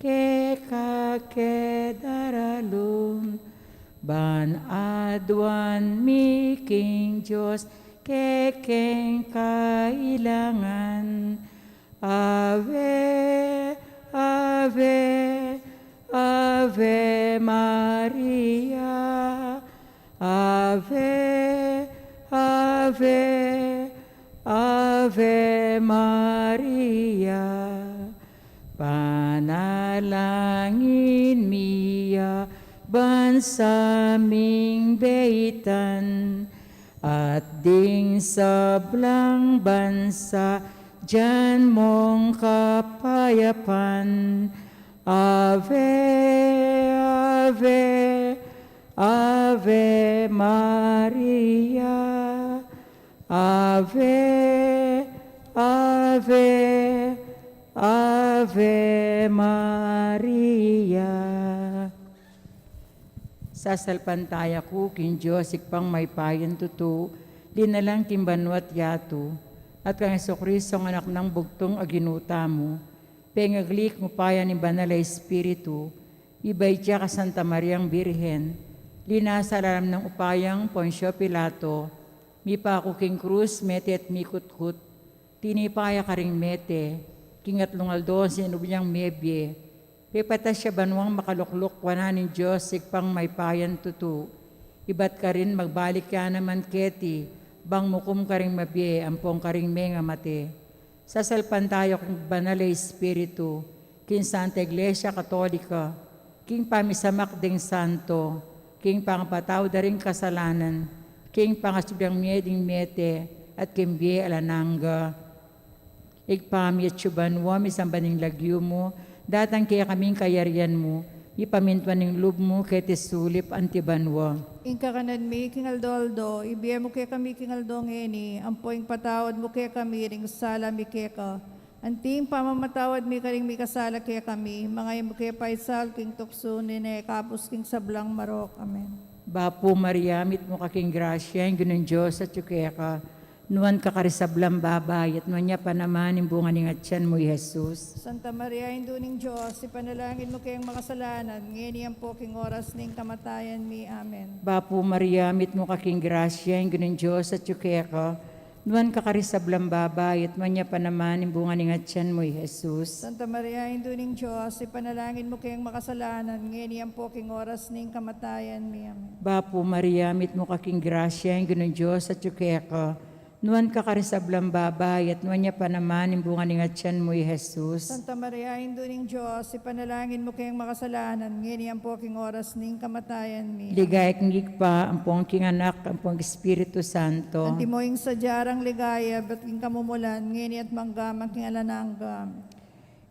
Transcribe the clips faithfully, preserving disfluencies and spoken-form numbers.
keka ke daralun, ban aduan mi king Dios kekeng kailangan. Ave, Ave, Ave Maria. Ave, Ave, Ave Maria. Panalangin mi ya ban sa ming beitan, at ding sablang bansa dian mong kapayapan. Ave, Ave, Ave Maria. Ave, Ave, Ave Maria. Sasalpantaya ku king Dios, Ibpang mayupayang tutu, linalang king banua't yatu, at kang Jesucristo, a Anak nang bugtung a Ginu tamu, pengagli king upaya ning Banal a Espiritu, ibait ya kang Santa Mariang Birhen, linasa lalam ning upayang Poncio Pilato, mipaku king krus, mete at mikutkut, tinipa ya karing mete, king atlung aldo sinubli yang mebie, pepatas ya banuang makalukluk wanan ning Dios, Ibpang mayupayang tutu, ibat karin magbalik ya naman keti, ban mukum karing mabie ampong karing mengamate. Sasalpantaya ku king Banal a Espiritu, king Santa Iglesia Katolika, king pamisamak ding santo, king pangapatawad da ring kasalanan, king pangasubliang mie ding mete, at king bie alang angga. Ibpa mi, atsu ka banua, misamban ya ing lagyu mu, datang kekami ing kayarian mu, mipamintuan ing lub mu keti sulip anti banua. Ing kakanan mi king aldo-aldo, ibie mu kekami king aldo ngeni, ampo ipatawad mu kekami ring sala mi keka, anti ing pamamatawad mi karing mikasala kekami, manga e mu ke paisaul king tuksu, nune ikabus king sablang marok. Amen. Bapu Maria, mitmu ka king grasya, ing Ginung Dios atyu keka. Nuan ka karing sablang babai, at nuan ya pa naman ing bunga ning atyan mu, i Jesus. Santa Maria, Indu ning Dios, ipanalangin mu keng makasalanan, ngeni ampo king oras ning kamatayan mi. Amen. Bapu Maria, mitmu ka king grasya, ing Ginung Dios atyu keka. Nuan ka karing sablang babai, at nuan ya pa naman ing bunga ning atyan mu, i Jesus. Santa Maria, Indu ning Dios, ipanalangin mu keng makasalanan, ngeni ampo king oras ning kamatayan mi. Amen. Bapu Maria, mitmu ka king grasya, ing Ginung Dios atyu keka. Nuan ka karing sablang babai, at nuan ya pa naman ing bunga ning atyan mu, i Jesus. Santa Maria, Indu ning Dios, ipanalangin mu keng makasalanan, ngeni ampo king oras ning kamatayan mi. Ligaya king Ibpa, ampong king Anak, ampong Espiritu Santo. Antimo ing sadya rang ligaya, ibat king kamumulan, ngeni at mangga man king alang angga.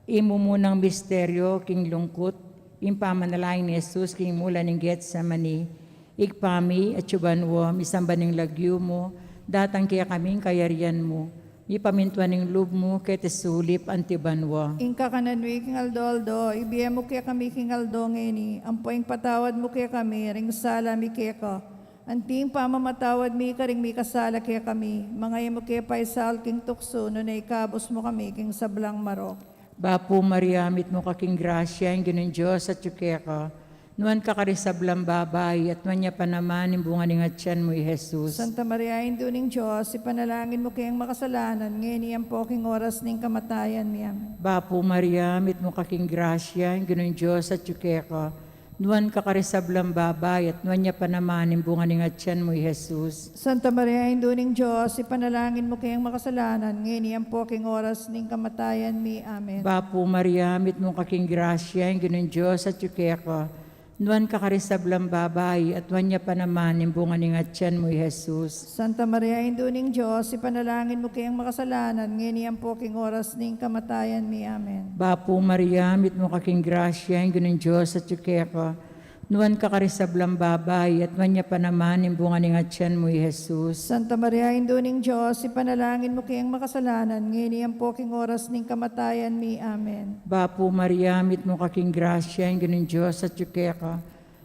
Ing mumunang misteryo king lungkut, ing pamanalangin nang Jesus king mula ning Getsemani. Ibpa mi, atsu ka banua, misamban ing lagyu mu, datang kekami ing kayarian mu, mipamintuan ing lub mu, keti sulip anti banua. Ing kakanan mi king aldo-aldo, ibie mu kekami king aldo ngeni, ampo ipatawad mu kekami ring sala mi keka, anti ing pamamatawad mi karing mikasala kekami, manga e mu ke paisaul king tuksu, nune ikabus mu kami king sablang marok. Bapu Maria, mitmu ka king grasya, ing Ginung Dios atyu keka. Nuan ka karing sablang babai, at nuan ya pa naman ing bunga ning atyan mu, i Jesus. Santa Maria, Indu ning Dios, ipanalangin mu keng makasalanan, ngeni ampo king oras ning kamatayan mi. Amen. Bapu Maria, mitmu ka king grasya, ing Ginung Dios atyu keka. Nuan ka karing sablang babai, at nuan ya pa naman ing bunga ning atyan mu, i Jesus. Santa Maria, Indu ning Dios, ipanalangin mu keng makasalanan, ngeni ampo king oras ning kamatayan mi. Amen. Bapu Maria, mitmu ka king grasya, ing Ginung Dios atyu keka. Nuan ka karing sablang babai, at nuan ya pa naman ing bunga ning atyan mu, i Jesus. Santa Maria, Indu ning Dios, ipanalangin mu keng makasalanan, ngeni ampo king oras ning kamatayan mi. Amen. Bapu Maria, mitmu ka king grasya, ing Ginung Dios atyu keka. Nuan ka karing sablang babai, at nuan ya pa naman ing bunga ning atyan mu, i Jesus. Santa Maria, Indu ning Dios, ipanalangin mu keng makasalanan, ngeni ampo king oras ning kamatayan mi. Amen. Bapu Maria, mitmu ka king grasya, ing Ginung Dios atyu keka.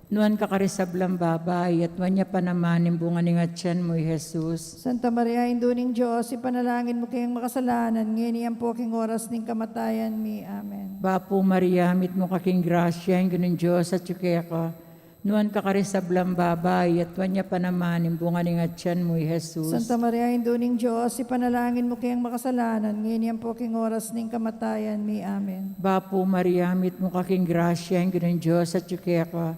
Nuan ka karing sablang babai, at nuan ya pa naman ing bunga ning atyan mu, i Jesus. Santa Maria, Indu ning Dios, ipanalangin mu keng makasalanan, ngeni ampo king oras ning kamatayan mi. Amen. Bapu Maria, mitmu ka king grasya, ing Ginung Dios atyu keka. Nuan ka karing sablang babai, at nuan ya pa naman ing bunga ning atyan mu, i Jesus. Santa Maria, Indu ning Dios, ipanalangin mu keng makasalanan, ngeni ampo king oras ning kamatayan mi. Amen. Bapu Maria, mitmu ka king grasya, ing Ginung Dios atyu keka.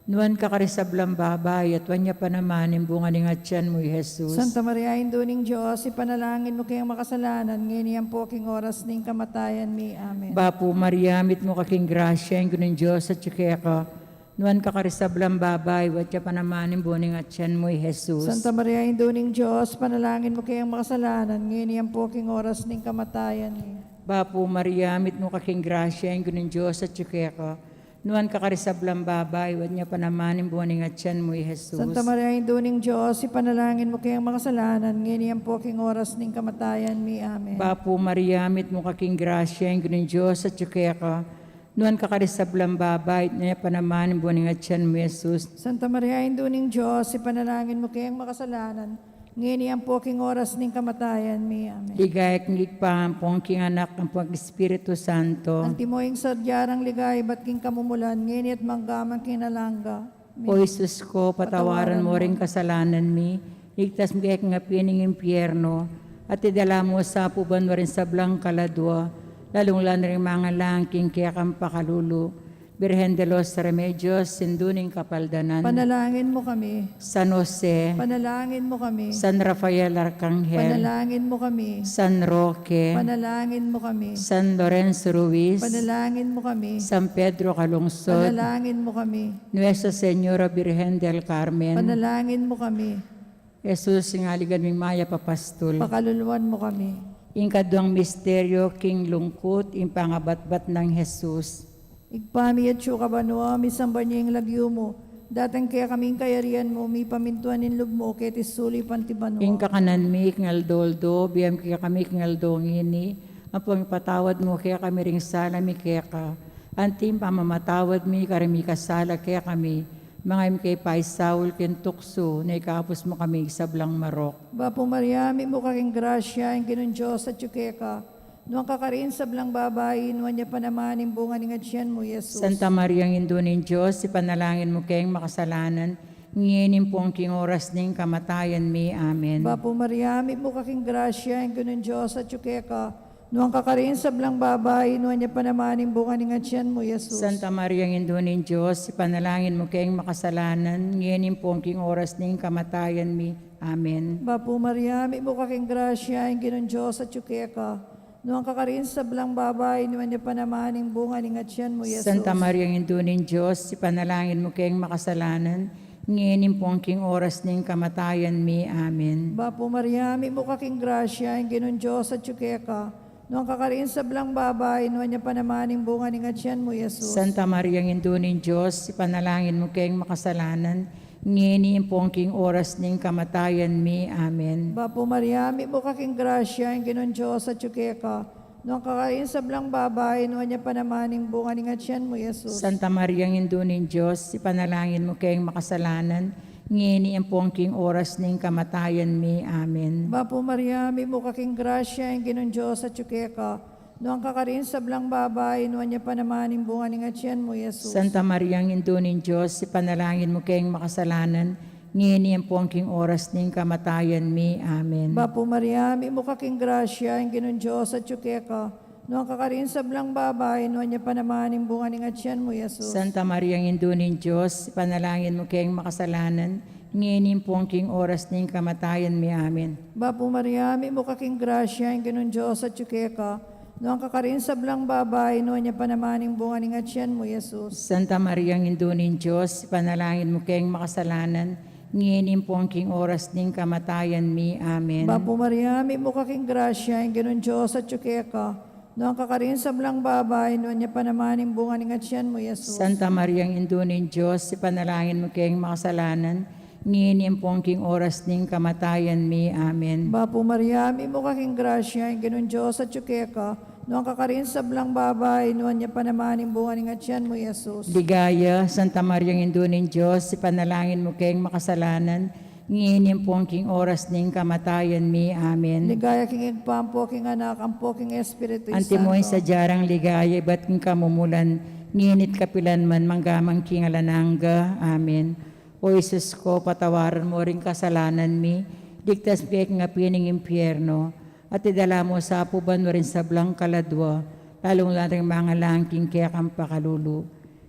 Nuan ka karing sablang babai, at nuan ya pa naman ing bunga ning atyan mu, i Jesus. Santa Maria, Indu ning Dios, ipanalangin mu keng makasalanan, ngeni ampo king oras ning kamatayan mi. Amen. Bapu Maria, mitmu ka king grasya, ing Ginung Dios atyu keka. Nuan ka karing sablang babai, at nuan ya pa naman ing bunga ning atyan mu, i Jesus. Santa Maria, Indu ning Dios, panalangin mu keng makasalanan, ngeni ampo king oras ning kamatayan mi. Bapu Maria, mitmu ka king grasya, ing Ginung Dios atyu keka. Nuan ka karing sablang babai, at nuan ya pa naman ing bunga ning atyan mu, i Jesus. Santa Maria, Indu ning Dios, ipanalangin mu keng makasalanan, ngeni ampo king oras ning kamatayan mi. Amen. Bapu Maria, mitmu ka king grasya, ing Ginung Dios atyu keka. Nuan ka karing sablang babai, at nuan ya pa naman ing bunga ning atyan mu, i Jesus. Santa Maria, Indu ning Dios, ipanalangin mu keng makasalanan, ngeni ampo king oras ning kamatayan mi. Amen. Ligaya king Ibpa, ampon king Anak, ampon king Espiritu Santo. Antimo ing sadya rang ligaya ibat king kamumulan, ngeni at mangga man king alang angga. Amen. O Jesus ko, patawaran mu ring kasalanan mi, iligtas mu kami king api ning impyerno, at idala mu sa king banua ring sablang kaladua, lalung-lalu na ring mangailangan king kekang pakalulu. Birhen de los Remedios, Indu ning Kapaldanan. Panalangin mu kami. San Jose. Panalangin mu kami. San Rafael Arcangel. Panalangin mu kami. San Roque. Panalangin mu kami. San Lorenzo Ruiz. Panalangin mu kami. San Pedro Calungsod. Panalangin mu kami. Nuestra Señora Birhen del Carmen. Panalangin mu kami. Jesus, ing aligan ming mayap a pastul. Pakaluluan mu kami. Ing kaduang misteryo king lungkut, ing pangabatbat nang Jesus. Ibpa mi, atsu ka banua, misamban ya ing lagyu mu. Datang kekami ing kayarian mu, mipamintuan ing lub mu, keti sulip anti banua. Ing kakanan mi king aldo-aldo, ibie mu kekami king aldo ngeni, ampon ipatawad mu kekami ring sala mi keka, anti ing pamamatawad mi karing mikasala kekami, manga e mu ke paisaul king tuksu, nune ikabus mu kami king sablang marok. Bapu Maria, mitmu ka king grasya, ing Ginung Dios atyu keka. Nuan ka karing sablang babai, nuan ya pa naman ing bunga ning atyan mu, i Jesus. Santa Maria, Indu ning Dios, ipanalangin mu keng makasalanan, ngeni ampon king oras ning kamatayan mi. Amen. Bapu Maria, mitmu ka king grasya, ing Ginung Dios atyu keka. Nuan ka karing sablang babai, nuan ya pa naman ing bunga ning atyan mu, i Jesus. Santa Maria, Indu ning Dios, ipanalangin mu keng makasalanan, ngeni ampon king oras ning kamatayan mi. Amen. Bapu Maria, mitmu ka king grasya, ing Ginung Dios atyu keka. Nuan ka karing sablang babai, nuan ya pa naman ing bunga ning atyan mu, i Jesus. Santa Maria, Indu ning Dios, ipanalangin mu keng makasalanan, ngeni ampon king oras ning kamatayan mi. Amen. Bapu Maria, mitmu ka king grasya, ing Ginung Dios atyu keka. Nuan ka karing sablang babai, nuan ya pa naman ing bunga ning atyan mu, i Jesus. Santa Maria, Indu ning Dios, ipanalangin mu keng makasalanan, ngeni ampon king oras ning kamatayan mi. Amen. Bapu Maria, mitmu ka king grasya, ing Ginung Dios atyu keka. Nuan ka karing sablang babai, nuan ya pa naman ing bunga ning atyan mu, i Jesus. Santa Maria, Indu ning Dios, ipanalangin mu keng makasalanan, ngeni ampon king oras ning kamatayan mi. Amen. Bapu Maria, mitmu ka king grasya, ing Ginung Dios atyu keka. Nuan ka karing sablang babai, nuan ya pa naman ing bunga ning atyan mu, i Jesus. Santa Maria, Indu ning Dios, ipanalangin mu keng makasalanan, ngeni ampon king oras ning kamatayan mi. Amen. Bapu Maria, mitmu ka king grasya, ing Ginung Dios atyu keka. Nuan ka karing sablang babai, nuan ya pa naman ing bunga ning atyan mu, i Jesus. Santa Maria, Indu ning Dios, ipanalangin mu keng makasalanan, ngeni ampon king oras ning kamatayan mi. Amen. Bapu Maria, mitmu ka king grasya, ing Ginung Dios atyu keka. Nuan ka karing sablang babai, nuan ya pa naman ing bunga ning atyan mu, i Jesus. Santa Maria, Indu ning Dios, ipanalangin mu keng makasalanan, ngeni ampon king oras ning kamatayan mi. Amen. Bapu Maria, mitmu ka king grasya, ing Ginung Dios atyu keka. Nuan ka karing sablang babai, nuan ya pa naman ing bunga ning atyan mu, i Jesus. Santa Maria, Indu ning Dios, ipanalangin mu keng makasalanan, ngeni ampon king oras ning kamatayan mi. Amen. Bapu Maria, mitmu ka king grasya, ing Ginung Dios atyu keka. Nuan ka karing sablang babai, nuan ya pa naman ing bunga ning atyan mu, i Jesus. Ligaya, Santa Maria, Indu ning Dios, ipanalangin mu keng makasalanan, ngeni ampong king oras ning kamatayan mi. Amen. Ligaya king Ibpa, ampo king Anak, ampo king Espiritu Santo. Antimo ing sadyang ligaya ibat king kamumulan, ngeni't kapilan man, mangga man king alang angga. Amen. O Jesus ko, patawaran mo ring kasalanan mi, ligtas mu ke king api ning impyerno, at idala mu sa pu banua ring sablang kaladua, lalung-lalu na ring mangalang king kekang pakalulu.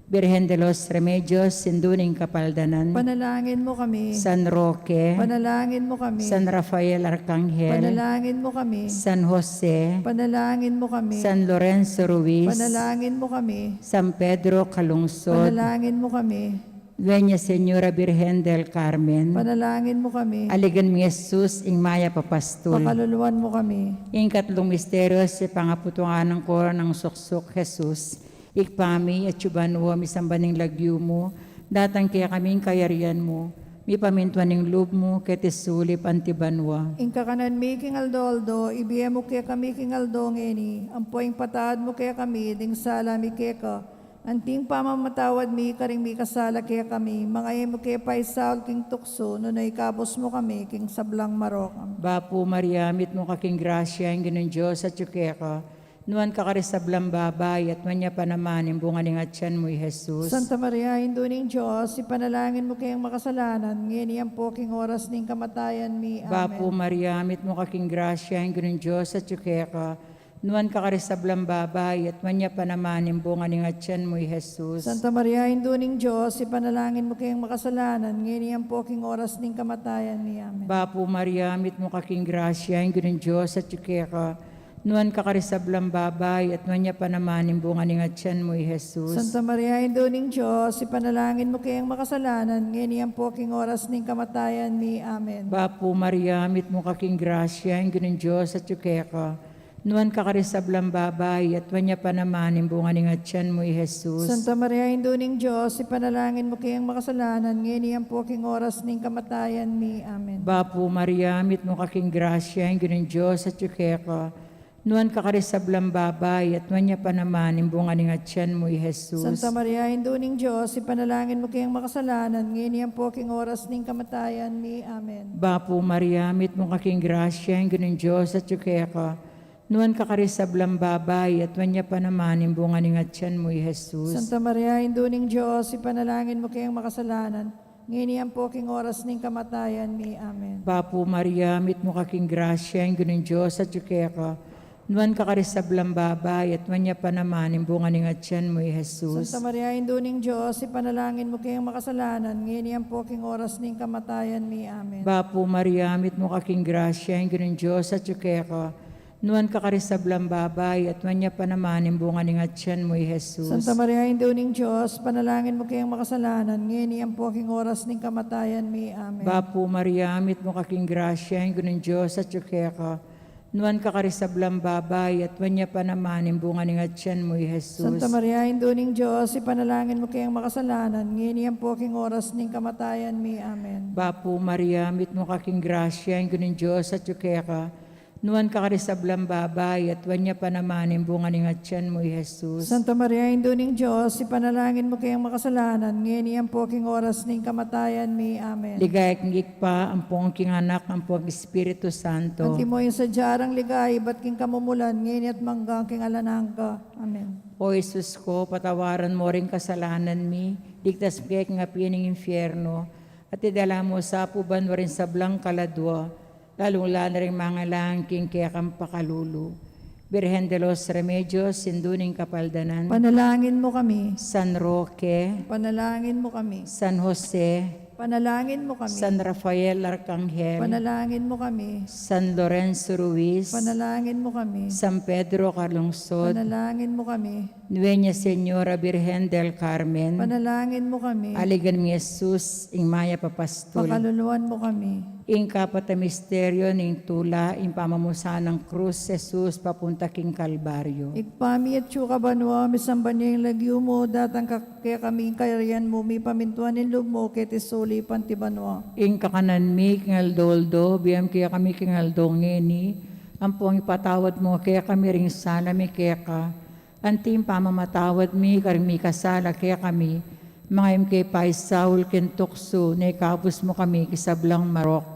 Birhen de los Remedios, Indu ning Kapaldanan. Panalangin mo kami. San Roque. Panalangin mo kami. San Rafael Arcangel. Panalangin mo kami. San Jose. Panalangin mo kami. San Lorenzo Ruiz. Panalangin mo kami. San Pedro Calungsod. Panalangin mo kami. Nuestra Señora Birhen del Carmen. Panalangin mo kami. Aligan mi Jesus, ing mayap a pastul. Pakaluluan mo kami. Ing katlung misteryo, ing pangaputungan ning korona nang suksuk Jesus. Ibpa mi, atsu ka banua, misamban ya ing lagyu mu, datang kekami ing kayarian mu, mipamintuan ing lub mu, keti sulip anti banua. Ing kakanan mi king aldo-aldo, ibie mu kekami king aldo ngeni, ampo ipatawad mu kekami ding sala mi keka, anti ing pamamatawad mi karing mikasala kekami, manga e mu ke paisaul king tuksu, nune ikabus mu kami king sablang marok. Bapu Maria, mitmu ka king grasya, ing Ginung Dios atsu keka, nuan ka karing sablang babai, at nuan ya pa naman ing bunga ning atyan mu, i Jesus. Santa Maria, Indu ning Dios, ipanalangin mu keng makasalanan, ngeni ampo king oras ning kamatayan mi. Amen. Bapu Maria, mitmu ka king grasya, ing Ginung Dios atsu keka, nuan ka karing sablang babai, at nuan ya pa naman ing bunga ning atyan mu, i Jesus. Santa Maria, Indu ning Dios, ipanalangin mu keng makasalanan, ngeni ampo king oras ning kamatayan mi. Amen. Bapu Maria, mitmu ka king grasya, ing Ginung Dios atsu keka, nuan ka karing sablang babai, at nuan ya pa naman ing bunga ning atyan mu, i Jesus. Santa Maria, Indu ning Dios, ipanalangin mu keng makasalanan, ngeni ampo king oras ning kamatayan mi. Amen. Bapu Maria, mitmu ka king grasya, ing Ginung Dios atsu keka, nuan ka karing sablang babai, at nuan ya pa naman ing bunga ning atyan mu, i Jesus. Santa Maria, Indu ning Dios, ipanalangin mu keng makasalanan, ngeni ampo king oras ning kamatayan mi. Amen. Bapu Maria, mitmu ka king grasya, ing Ginung Dios atsu keka, nuan ka karing sablang babai, at nuan ya pa naman ing bunga ning atyan mu, i Jesus. Santa Maria, Indu ning Dios, ipanalangin mu keng makasalanan, ngeni ampo king oras ning kamatayan mi. Amen. Bapu Maria, mitmu ka king grasya, ing Ginung Dios atsu keka, nuan ka karing sablang babai, at nuan ya pa naman ing bunga ning atyan mu, i Jesus. Santa Maria, Indu ning Dios, ipanalangin mu keng makasalanan, ngeni ampo king oras ning kamatayan mi. Amen. Bapu Maria, mitmu ka king grasya, ing Ginung Dios atsu keka, nuan ka karing sablang babai, at nuan ya pa naman ing bunga ning atyan mu, i Jesus. Santa Maria, Indu ning Dios, ipanalangin mu keng makasalanan, ngeni ampo king oras ning kamatayan mi. Amen. Bapu Maria, mitmu ka king grasya, ing Ginung Dios atsu keka, nuan ka karing sablang babai, at nuan ya pa naman ing bunga ning atyan mu, i Jesus. Santa Maria, Indu ning Dios, ipanalangin mu keng makasalanan, ngeni ampo king oras ning kamatayan mi. Amen. Bapu Maria, mitmu ka king grasya, ing Ginung Dios atsu keka, nuan ka karing sablang babai, at nuan ya pa naman ing bunga ning atyan mu, i Jesus. Santa Maria, Indu ning Dios, ipanalangin mu keng makasalanan, ngeni ampo king oras ning kamatayan mi. Amen. Bapu Maria, mitmu ka king grasya, ing Ginung Dios atsu keka, nuan ka karing sablang babai, at nuan ya pa naman ing bunga ning atyan mu, i Jesus. Santa Maria, Indu ning Dios, ipanalangin mu keng makasalanan, ngeni ampo king oras ning kamatayan mi. Amen. Ligaya king Ibpa, ampong king Anak, ampong Espiritu Santo. Antimo ing sadya rang ligaya ibat king kamumulan, ngeni at manggang king alang angga. Amen. O Jesus ko, patawaran mo ring kasalanan mi, ligtas mu ke king api ning infierno, at idala mu sa pu banua ring sablang kaladua, lalung-lalu na ring mangalang king kekang pakalulu. Birhen de los Remedios, Indu ning Kapaldanan. Panalangin mu kami. San Roque. Panalangin mu kami. San Jose. Panalangin mu kami. San Rafael Arcangel. Panalangin mu kami. San Lorenzo Ruiz. Panalangin mu kami. San Pedro Calungsod. Panalangin mu kami. Nuestra Señora Birhen del Carmen. Panalangin mu kami. Aligan mi Jesus, ing mayap a pastul. Pakaluluan mu kami. Ing kapat a misteryo ning tula, ing pamamusan nang krus Jesus papunta king Kalbaryo. Ibpa mi, atsu ka banua, misamban ya ing lagyu mu, datang kekami ing kayarian mu, mipamintuan ing lub mu, keti sulip anti banua. Ing kakanan mi king aldo-aldo, ibie mu kekami king aldo ngeni, ampong ipatawad mu kekami ring sala mi keka, anti ing pamamatawad mi karing mikasala kekami, Manga e mu ke paisaul king tuksu, nune ikabus mu kami king sablang marok.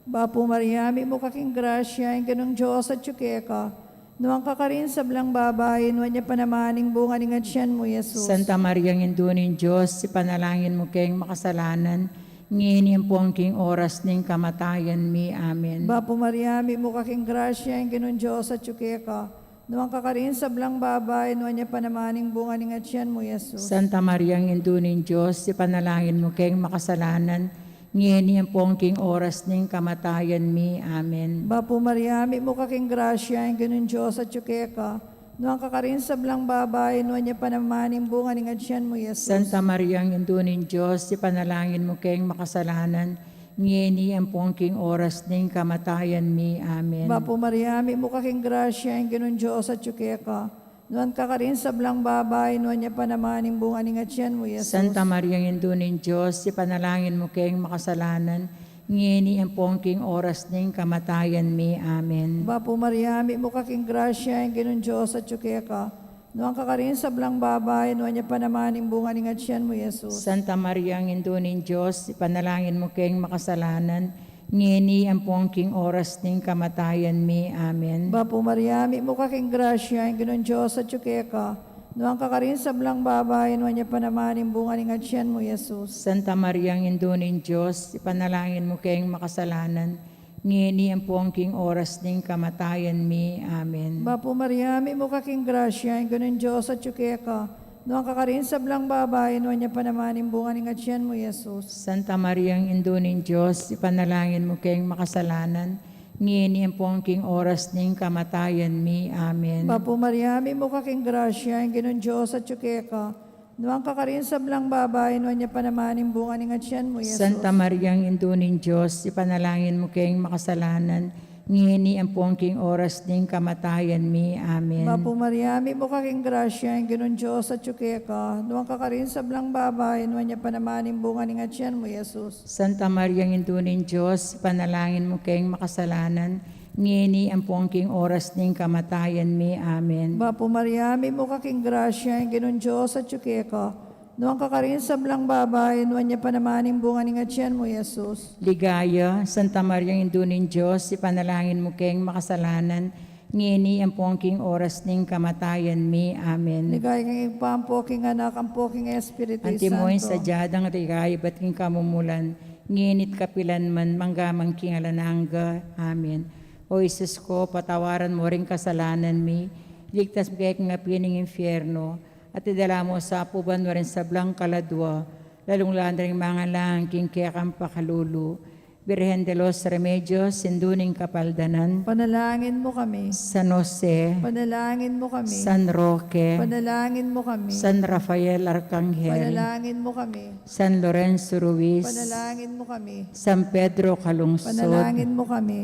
Bapu Maria, mitmu ka king grasya, ing Ginung Dios atyu keka. Nuan ka karing sablang babai, nuan ya pa naman ing bunga ning atyan mu, Jesus. Santa Maria, Indu ning Dios, ipanalangin mu keng makasalanan, ngeni ampon king oras ning kamatayan mi. Amen. Bapu Maria, mitmu ka king grasya, ing Ginung Dios atyu keka. Nuan ka karing sablang babai, nuan ya pa naman ing bunga ning atyan mu, Jesus. Santa Maria, Indu ning Dios, ipanalangin mu keng makasalanan, ngeni ampon king oras ning kamatayan mi. Amen. Bapu Maria, mitmu ka king grasya, ing Ginung Dios atyu keka. Nuan ka karing sablang babai, nuan ya pa naman ing bunga ning atyan mu, Jesus. Santa Maria, Indu ning Dios, ipanalangin mu keng makasalanan, ngeni ampon king oras ning kamatayan mi. Amen. Bapu Maria, mitmu ka king grasya, ing Ginung Dios atyu keka. Nuan ka karing sablang babai, nuan ya pa naman ing bunga ning atyan mu, Jesus. Santa Maria, Indu ning Dios, ipanalangin mu keng makasalanan, ngeni ampon king oras ning kamatayan mi. Amen. Bapu Maria, mitmu ka king grasya, ing Ginung Dios atyu keka. Nuan ka karing sablang babai, nuan ya pa naman ing bunga ning atyan mu, Jesus. Santa Maria, Indu ning Dios, ipanalangin mu keng makasalanan, ngeni ampon king oras ning kamatayan mi. Amen. Bapu Maria, mitmu ka king grasya, ing Ginung Dios atyu keka. Nuan ka karing sablang babai, nuan ya pa naman ing bunga ning atyan mu, Jesus. Santa Maria, Indu ning Dios, ipanalangin mu keng makasalanan, ngeni ampon king oras ning kamatayan mi. Amen. Bapu Maria, mitmu ka king grasya, ing Ginung Dios atyu keka. Nuan ka karing sablang babai, nuan ya pa naman ing bunga ning atyan mu, Jesus. Santa Maria, Indu ning Dios, ipanalangin mu keng makasalanan, ngeni ampon king oras ning kamatayan mi. Amen. Bapu Maria, mitmu ka king grasya, ing Ginung Dios atyu keka. Nuan ka karing sablang babai, nuan ya pa naman ing bunga ning atyan mu, Jesus. Santa Maria, Indu ning Dios, ipanalangin mu keng makasalanan, ngeni ampon king oras ning kamatayan mi. Amen. Bapu Maria, mitmu ka king grasya, ing Ginung Dios atyu keka. Nuan ka karing sablang babai, nuan ya pa naman ing bunga ning atyan mu, Jesus. Santa Maria, Indu ning Dios, ipanalangin mu keng makasalanan, ngeni ampon king oras ning kamatayan mi. Amen. Bapu Maria, mitmu ka king grasya, ing Ginung Dios atyu keka. Nuan ka karing sablang babai, nuan ya pa naman ing bunga ning atyan mu, Jesus. Ligaya, Santa Maria, Indu ning Dios, ipanalangin mu keng makasalanan, ngeni ampon king oras ning kamatayan mi. Amen. Ligaya king Ibpa, ampo king Anak, ampo king Espiritu Santo. Antimo ing sadya dang ligaya ibat king kamumulan, ngeni't kapilan man, mangga man king alang angga. Amen. O Jesus ko, patawaran mu ring kasalanan mi, iligtas mu kami king api ning infierno, at idala mu sa king banua ring sablang kaladua, lalung-lalu na ring mangailangan king kekang pakalulu. Birhen de los Remedios, Indu ning Kapaldanan. Panalangin mu kami. San Jose. Panalangin mu kami. San Roque. Panalangin mu kami. San Rafael Arcangel. Panalangin mu kami. San Lorenzo Ruiz. Panalangin mu kami. San Pedro Calungsod. Panalangin mu kami.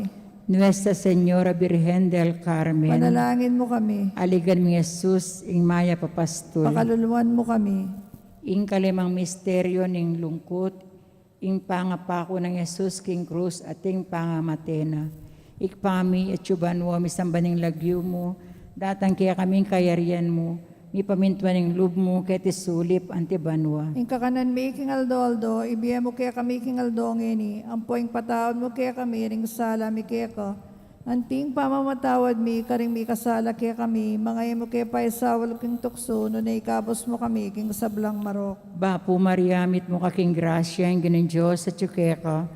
Nuestra Señora Birhen del Carmen. Panalangin mu kami. Aligan ming Jesus, ing mayap a pastul. Pakaluluan mu kami. Ing kalimang misteryo ning lungkut, ing pangapaku nang Jesus king krus at ing pangamate na. Ibpa mi, atsu ka banua, misamban ya ing lagyu mu, datang kekami ing kayarian mu, mipamintuan ing lub mu keti sulip anti banua. Ing kakanan mi king aldo-aldo, ibie mu kekami king aldo ngeni, ampo ing patawad mu kekami ring sala mi keka, anti ing pamamatawad mi karing mikasala kekami, manga e mu ke paisaul king tuksu, nune ikabus mu kami king sablang marok. Bapu Maria, mitmu ka king grasya, ing Ginung Dios atsu keka.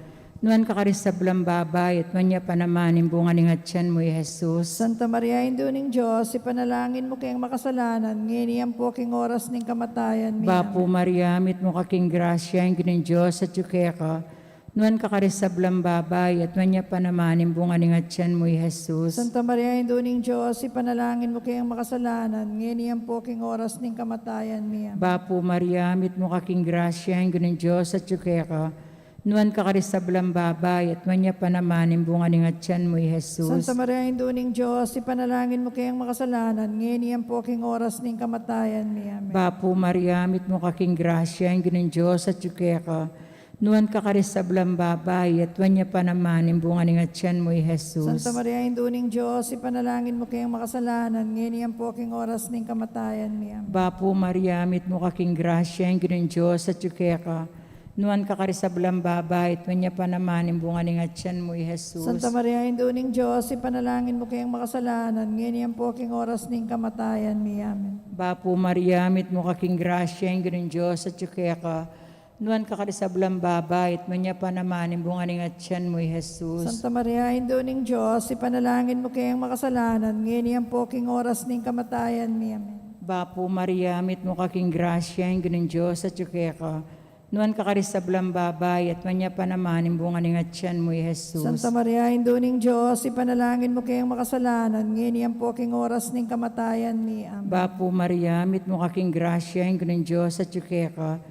Nuan ka karing sablang babai, at nuan ya pa naman ing bunga ning atyan mu, i Jesus. Santa Maria, Indu ning Dios, ipanalangin mu keng makasalanan, ngeni ampo king oras ning kamatayan mi. Bapu Maria, mitmu ka king grasya, ing Ginung Dios atsu keka. Nuan ka karing sablang babai, at nuan ya pa naman ing bunga ning atyan mu, i Jesus. Santa Maria, Indu ning Dios, ipanalangin mu keng makasalanan, ngeni ampo king oras ning kamatayan mi. Amen. Bapu Maria, mitmu ka king grasya, ing Ginung Dios atsu keka. Nuan ka karing sablang babai, at nuan ya pa naman ing bunga ning atyan mu, i Jesus. Santa Maria, Indu ning Dios, ipanalangin mu keng makasalanan, ngeni ampo king oras ning kamatayan mi. Amen. Bapu Maria, mitmu ka king grasya, ing Ginung Dios atsu keka. Nuan ka karing sablang babai, at nuan ya pa naman ing bunga ning atian mu, i Jesus. Santa Maria, Indu ning Dios, ipanalangin mu keng makasalanan, ngeni ampo king oras ning kamatayan mi. Amen. Bapu Maria, mitmu ka king grasya, ing Ginung Dios atyu keka. Nuan ka karing sablang babai, at nuan ya pa naman ing bunga ning atian mu, i Jesus. Santa Maria, Indu ning Dios, ipanalangin mu keng makasalanan, ngeni ampo king oras ning kamatayan mi. Amen. Bapu Maria, mitmu ka king grasya, ing Ginung Dios atyu keka. Nuan ka karing sablang babai, at nuan ya pa naman ing bunga ning atian mu, i Jesus. Santa Maria, Indu ning Dios, ipanalangin mu keng makasalanan, ngeni ampo king oras ning kamatayan mi. Amen. Bapu Maria, mitmu ka king grasya, ing Ginung Dios atyu keka. Nuan ka karing sablang babai, at nuan ya pa naman ing bunga ning atian mu, i Jesus. Santa Maria, Indu ning Dios, ipanalangin mu keng makasalanan, ngeni ampo king oras ning kamatayan mi. Amen. Bapu Maria, mitmu ka king grasya, ing Ginung Dios atyu keka.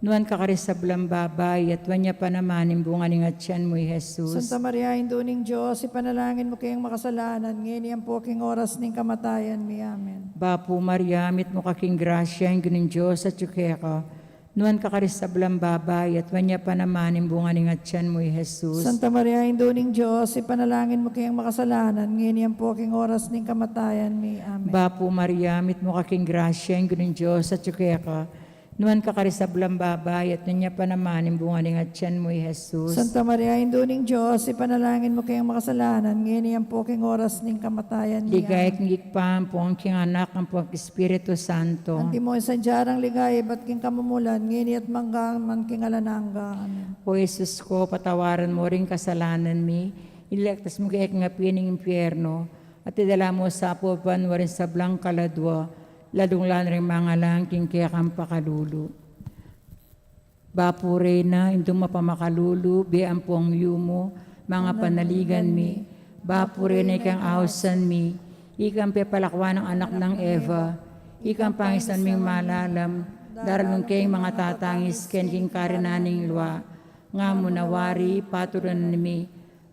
Nuan ka karing sablang babai, at nuan ya pa naman ing bunga ning atian mu, i Jesus. Santa Maria, Indu ning Dios, ipanalangin mu keng makasalanan, ngeni ampo king oras ning kamatayan mi. Amen. Bapu Maria, mitmu ka king grasya, ing Ginung Dios atyu keka. Nuan ka karing sablang babai, at nuan ya pa naman ing bunga ning atian mu, i Jesus. Santa Maria, Indu ning Dios, ipanalangin mu keng makasalanan, ngeni ampo king oras ning kamatayan mi. Amen. Bapu Maria, mitmu ka king grasya, ing Ginung Dios atyu keka. Nuan ka karing sablang babai, at nuan ya pa naman ing bunga ning atian mu, i Jesus. Santa Maria, Indu ning Dios, ipanalangin mu keng makasalanan, ngeni ampo king oras ning kamatayan mi. Ligaya king Ibpa, ampon king Anak, ampon king Espiritu Santo. Antimo ing sadyang ligaya ibat king kamumulan, ngeni at mangga man king alang angga. Amen. O Jesus ko, patawaran mu ring kasalanan mi, iligtas mu kami king api ning impyerno, at idala mu sa banua ring sablang kaladua, lalung-lalu na ring mangalang king kekang pakalulu. Bapu Reyna, Indung mapamakalulu, bie ampong yumu, manga panaligan mi. Bapu Reyna, ikang ausan mi, ikang pepalakuan ning anak nang Eva, ikang pangisnan ming malalam, daralung keng manga tatangis keni king karinan ning lua. Nga mu na wari, patulan mi,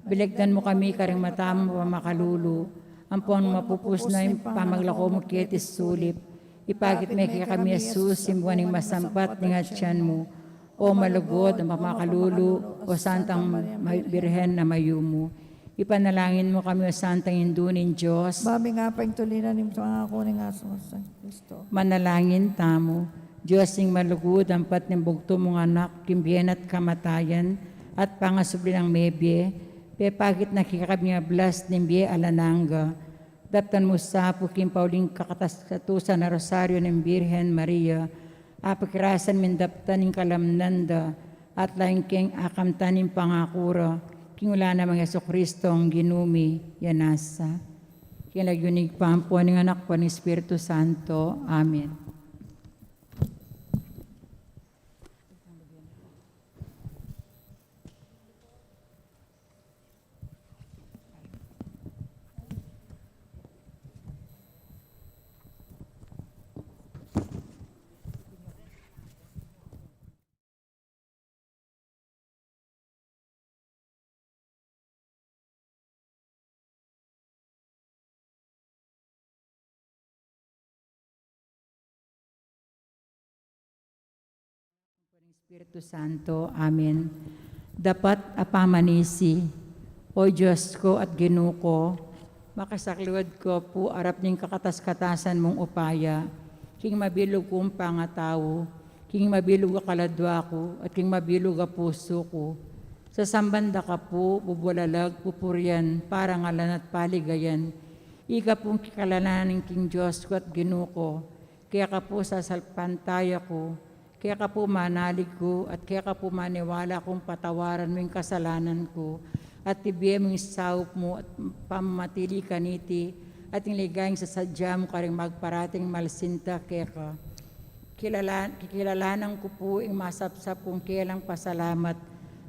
biligtan mu kami karing mata mung pamakalulu, ampon mapupus na ing pamaglako mu keti sulip. Ipakit me kekami, i Jesus, ing bunga ning masampat ning atian mu. O malugud at mapamakalulu, o Santang Ma-, Birhen a mayumu. Ipanalangin mu kami, o Santang Indu ning Dios. Ba ming apaintulinan ning pangaku ning Asungesun Kristo. Manalangin tamu. Dios ing malugud, ampat ning bugtung mung Anak, king bie na at kamatayan, at pangasubli nang mebie, pepakit na kekami ing ablas ning bie alang angga. Daptan mu sa pu king pauling kakatas-, katusan a Rosario ning Birhen Maria, apakirasan ming daptan ing kalamnan da, at laing keng akamtan ning pangaku ra, king lagyu nang Jesucristo a Ginu mi. Yan nasa. King lagyu ning Ibpa, ampon ning Anak, ampon ning Espiritu Santo. Amen. Espiritu Santo. Amen. Dapat a pamanisi. O Dios ku at Ginu ku, makasakliwad ku pu arap ning kakatas-katasan mung upaya, king mabilug kung pangatau, king mabilug a kaladua ku, at king mabilug a pusu ku. Sasamban da ka pu bubulalag, pupurian, parangalan at paligayan. Ika pung kikalanan king Dios ku at Ginu ku, keka pu sasalpantaya ku, keka pu manalig ku, at keka pu maniwala kung patawaran mu ing kasalanan ku, at ibie mu ing saup mu at pamamatili kaniti, at ing ligayang sasadya mu karing magparating malsinta keka. Kilala-, kikilalanan ku pu ing masapsap kung kelang pasalamat,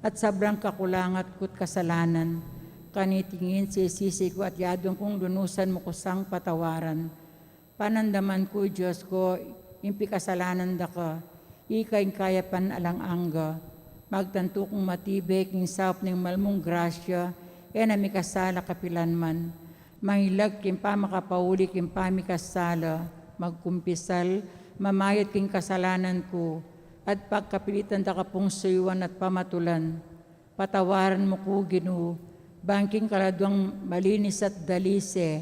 at sablang kakulangan ku't kasalanan. Kaniti ngeni sisisi ku at yadwan kung lunusan mu ku sang patawaran. Panandaman ku, Dios ku, ing pikasalanan da ka, ika ing kayapan alang angga. Magtantu kung matibe king saup ning malmung grasya, e na mikasala kapilan man. Mangilag king pamakapauli king pamikasala, magkumpisal, mamayad king kasalanan ku, at pagkapilitan da ka pung suyuan at pamatulan. Patawaran mu ku, Ginu, bang king kaladuang malinis at dalise,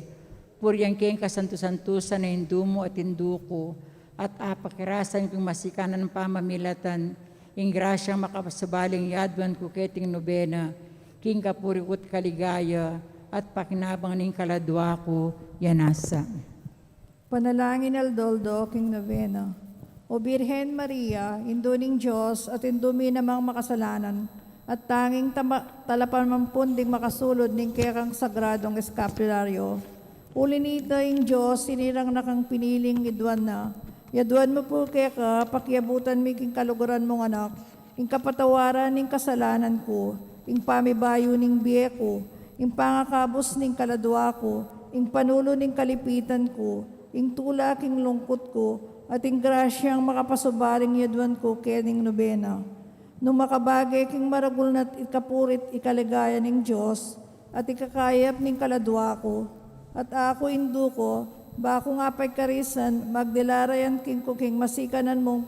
purian ke ing kasantu-santusan a Indu mu at Indu ku, at apakirasan ku king masikanan a pamamilatan ing grasyang makapasubaling yaduan ku keting nobena, king kapuri ku't kaligaya at pakinabang ning kaladua ku. Yana sa. Panalangin aldo-aldo king nobena. O Birhen Maria, Indu ning Dios at Indu mi namang makasalanan, at tanging tama-, talapanampun ding makasulud ning kekang sagradong eskapularyo. Uli nita ing Dios, sinirang na kang piniling yaduan na. Yaduan mu pu keka, pakiabutan mi king kaluguran mung anak, ing kapatawaran ning kasalanan ku, ing pamibayu ning bie ku, ing pangakabus ning kaladua ku, ing panulu ning kalipitan ku, ing tula king lungkut ku, at ing grasyang makapasubaling yaduan ku kening nobena. Nung makabage king maragul na't ikapurit ikaligaya ning Dios, at ikakayap ning kaladua ku, at aku Indu ku, ba kung apagkarisan, magdilarayan king kuking masikanan mung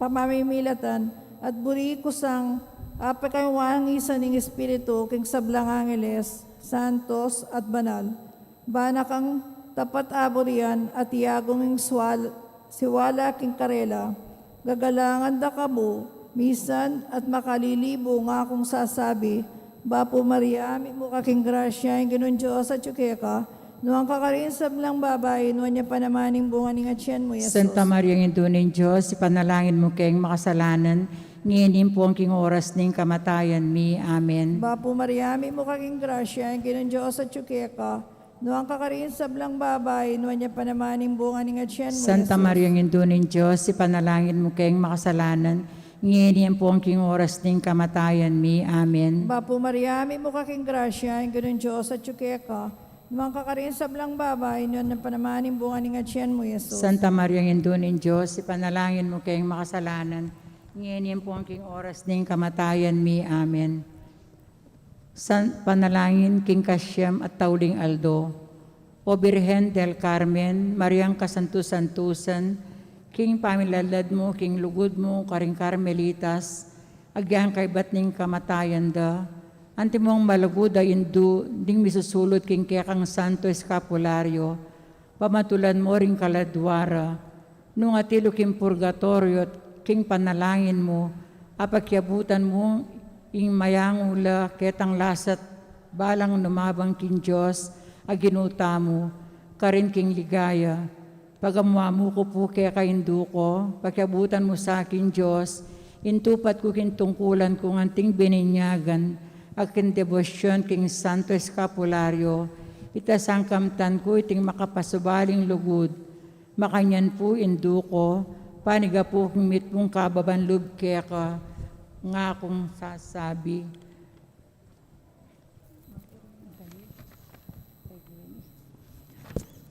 pamamimilatan, at buri ku sang apakawangisan ning Espiritu king sablang angeles, santos, at banal. Bana kang tapat aburian at iagung ing swal-, siwala king karela. Gagalangan da ka bu, misan at makalilibu ngakung sasabi, Bapu Maria, mitmu ka king grasya, ing Ginung Dios atyu keka, nuan ka karing sablang babai, nuan ya pa naman ing bunga ning atyan mu, Jesus. Santa Maria, Indu ning Dios, ipanalangin mu keng makasalanan, ngeni ampo king oras ning kamatayan mi. Amen. Bapu Maria, mitmu ka king grasya, ing Ginung Dios atyu keka, nuan ka karing sablang babai, nuan ya pa naman ing bunga ning atyan mu, Santa Jesus. Maria, Indu ning Dios, ipanalangin mu keng makasalanan, ngeni ampo king oras ning kamatayan mi. Amen. Bapu Maria, mitmu ka king grasya, ing Ginung Dios atyu keka, nuan ka karing sablang babai, nuan ya pa naman ing bunga ning atyan mu, Jesus. Santa Maria, Indu ning Dios, ipanalangin mu keng makasalanan, ngeni ampo king oras ning kamatayan mi. Amen. San-, panalangin king kasyam at tauling aldo. O Birhen del Carmen, Mariang kasantu-santusan, king pamilalad mu, king lugud mu karing Carmelitas, agyang kaybat ning kamatayan da, antimong malugud a Indu ding misusulud king kekang santo eskapularyo, pamatulan mu ring kaladua ra. Nung atilu king purgatoryo, king panalangin mu, apakiabutan mu ing mayangula ketang lasa't balang numabang king Dios a Ginu tamu, karin king ligaya. Pagamu-amu ku pu keka Indu ku, pakiabutan mu sa king Dios, ing tupat ku king tungkulan kung anting bininyagan, at king debosyon king santo eskapularyo, ita sangkamtan ku iting makapasubaling lugud. Makanyan pu Indu ku, panigapu king mitmung kababan lub keka, ngakung sasabi.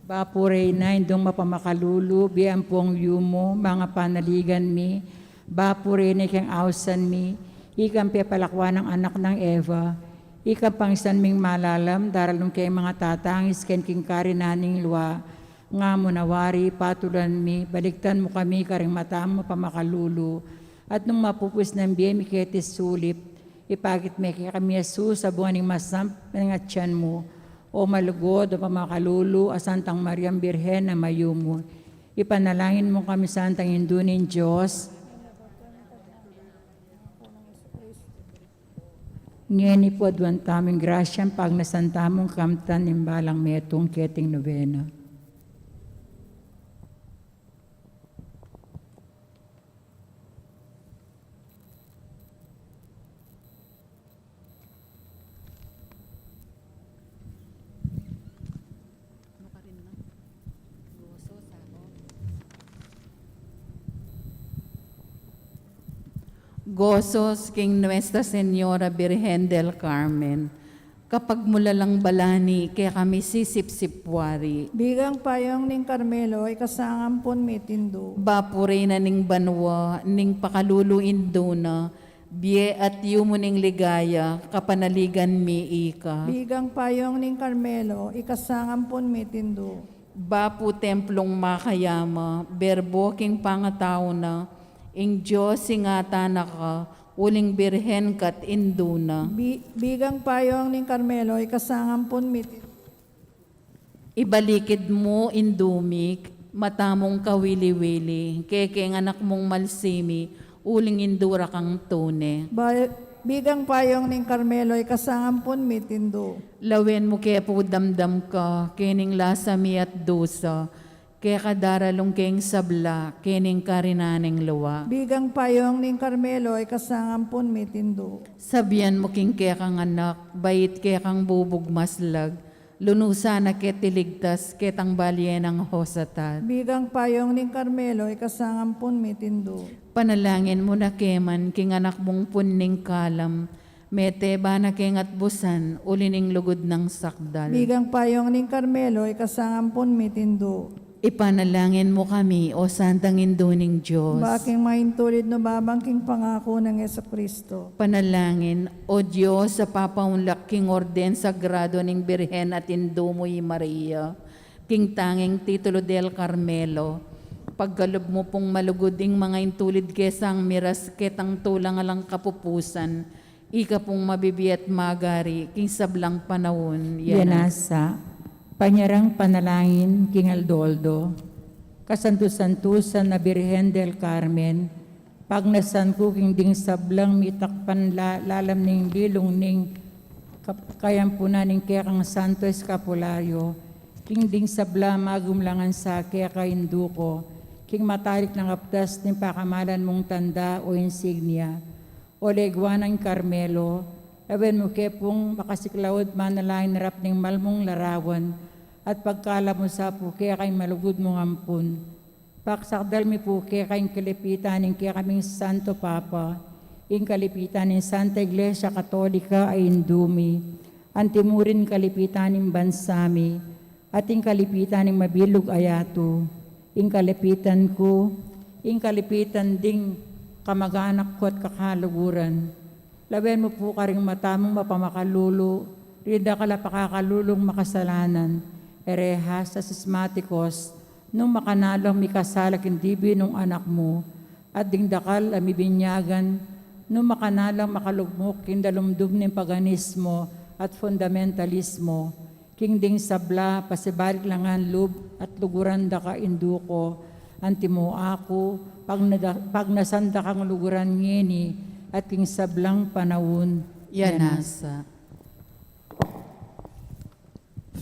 Bapu Reyna, Indung mapamakalulu, bie ampong yumu, manga panaligan mi, Bapu Reyna, ikang ausan mi, ikang pepalakwan nang anak nang Eva, ikang pangisan ming malalam, daralan keng manga tatangis, ken king karinan ning lua, nga mu na wari, patulan mi, baliktan mu kami karing mata mung mapamakalulu, at nung mapupus nang bie mi keti sulip, ipakit me kekami i Jesus a bunga ning masampat a atyan mu. O malugud, o mapamakalulu, a Santang Mariang Birhen a mayumu. Ipanalangin mu kami, Santang Indu ning Dios. Ngeni pu aduan tamu ing grasyang pagnasan tamung kamtan ing balang metung keting nobena. Gozos king Nuestra Señora Birhen del Carmen, kapagmulalang balani kekami sisipsip wari. Bigang payong ning Carmelo, ikasangampun mi Indu. Bapu Reyna ning banua, ning pakalulu Indu na, bie at yumu ning ligaya, kapanaligan mi ika. Bigang payong ning Carmelo, ikasangampun mi Indu. Bapu templung makayama, Berbo king pangatau na, Ing Dios ingatan na ka, uling birhen ka't indu na. Bi-, bigang payong ning Carmelo, ikasangampun mi 'ti. Ibalikid mu, indu mi, mata mung kawili-wili, keng anak mung malsimi, uling indu ra kang tune. Ba-, bigang payong ning Carmelo, ikasangampun mi 'ti indu. Lawen mu ke pu damdam ka, keng lasa mi at dusa, keka daralung keng sabla, keng karinan ning lua. Bigang payong ning Carmelo, ikasangampun mi 'ti indu. Sabian mu king kekang anak, bait kekang bubug maslag, lunusan na ke 'ti ligtas, ketang balye nang hosatad. Bigang payong ning Carmelo, ikasangampun mi 'ti indu. Panalangin mu na ke man, king anak mung punning kalam, mete ba na keng atbusan, uli ning lugud nang sakdal. Bigang payong ning Carmelo, ikasangampun mi 'ti indu. Ipanalangin mu kami, O Santang Indu ning Dios. Ba king maintulid nu babang king pangaku nang Jesucristo. Panalangin, O Dios, a papaunlak king orden sagrado ning Birhen at Indu mu i Maria, king tanging titulu del Carmelo, pagkalub mu pung malugud ing mangaintulid ke sang miras ketang tulang alang kapupusan, ika pung mabibie at magari king sablang panaun. Yana sa. Panyarang panalangin king aldo-aldo. Kasantu-santusan a Birhen del Carmen, pagnasan ku king ding sablang mitakpan la-, lalam ning bilung ning kap-, kayampunan ning kekang Santo Eskapulario, king ding sabla magumlangan sa keka, Indu ku, king matalik nang aptas ning pakamalan mung tanda o insignia. O Legua nang Carmelo, lawen mu ke pung makasiklaud manalangin rap ning malmung larawan, at pagkalub mu sa pu keka ing malugud mung ampun. Paksakdal mi pu keka ing kalipitan ning kekaming Santo Papa, ing kalipitan ning Santa Iglesia Katolika a Indu mi, antimurin kalipitan ning bansa mi, at ing kalipitan ning mabilug a yatu, ing kalipitan ku, ing kalipitan ding kamag-anak ku at kakaluguran. Lawen mu pu karing mata mung mapamakalulu, ring dakal a pakakalulung makasalanan, e rehas a sismatikos, nung makananu lang mikasala king dibi nung Anak mu, at ding dakal a mibinyagan, nung makananu lang makalugmuk king dalumdum ning paganismo at fundamentalismo, king ding sabla, pasibalik lang ngan lub at luguran da ka, Indu ku, antimo aku, pagnada-, pagnasan da kang luguran ngeni, at king sablang panaun. Yana sa.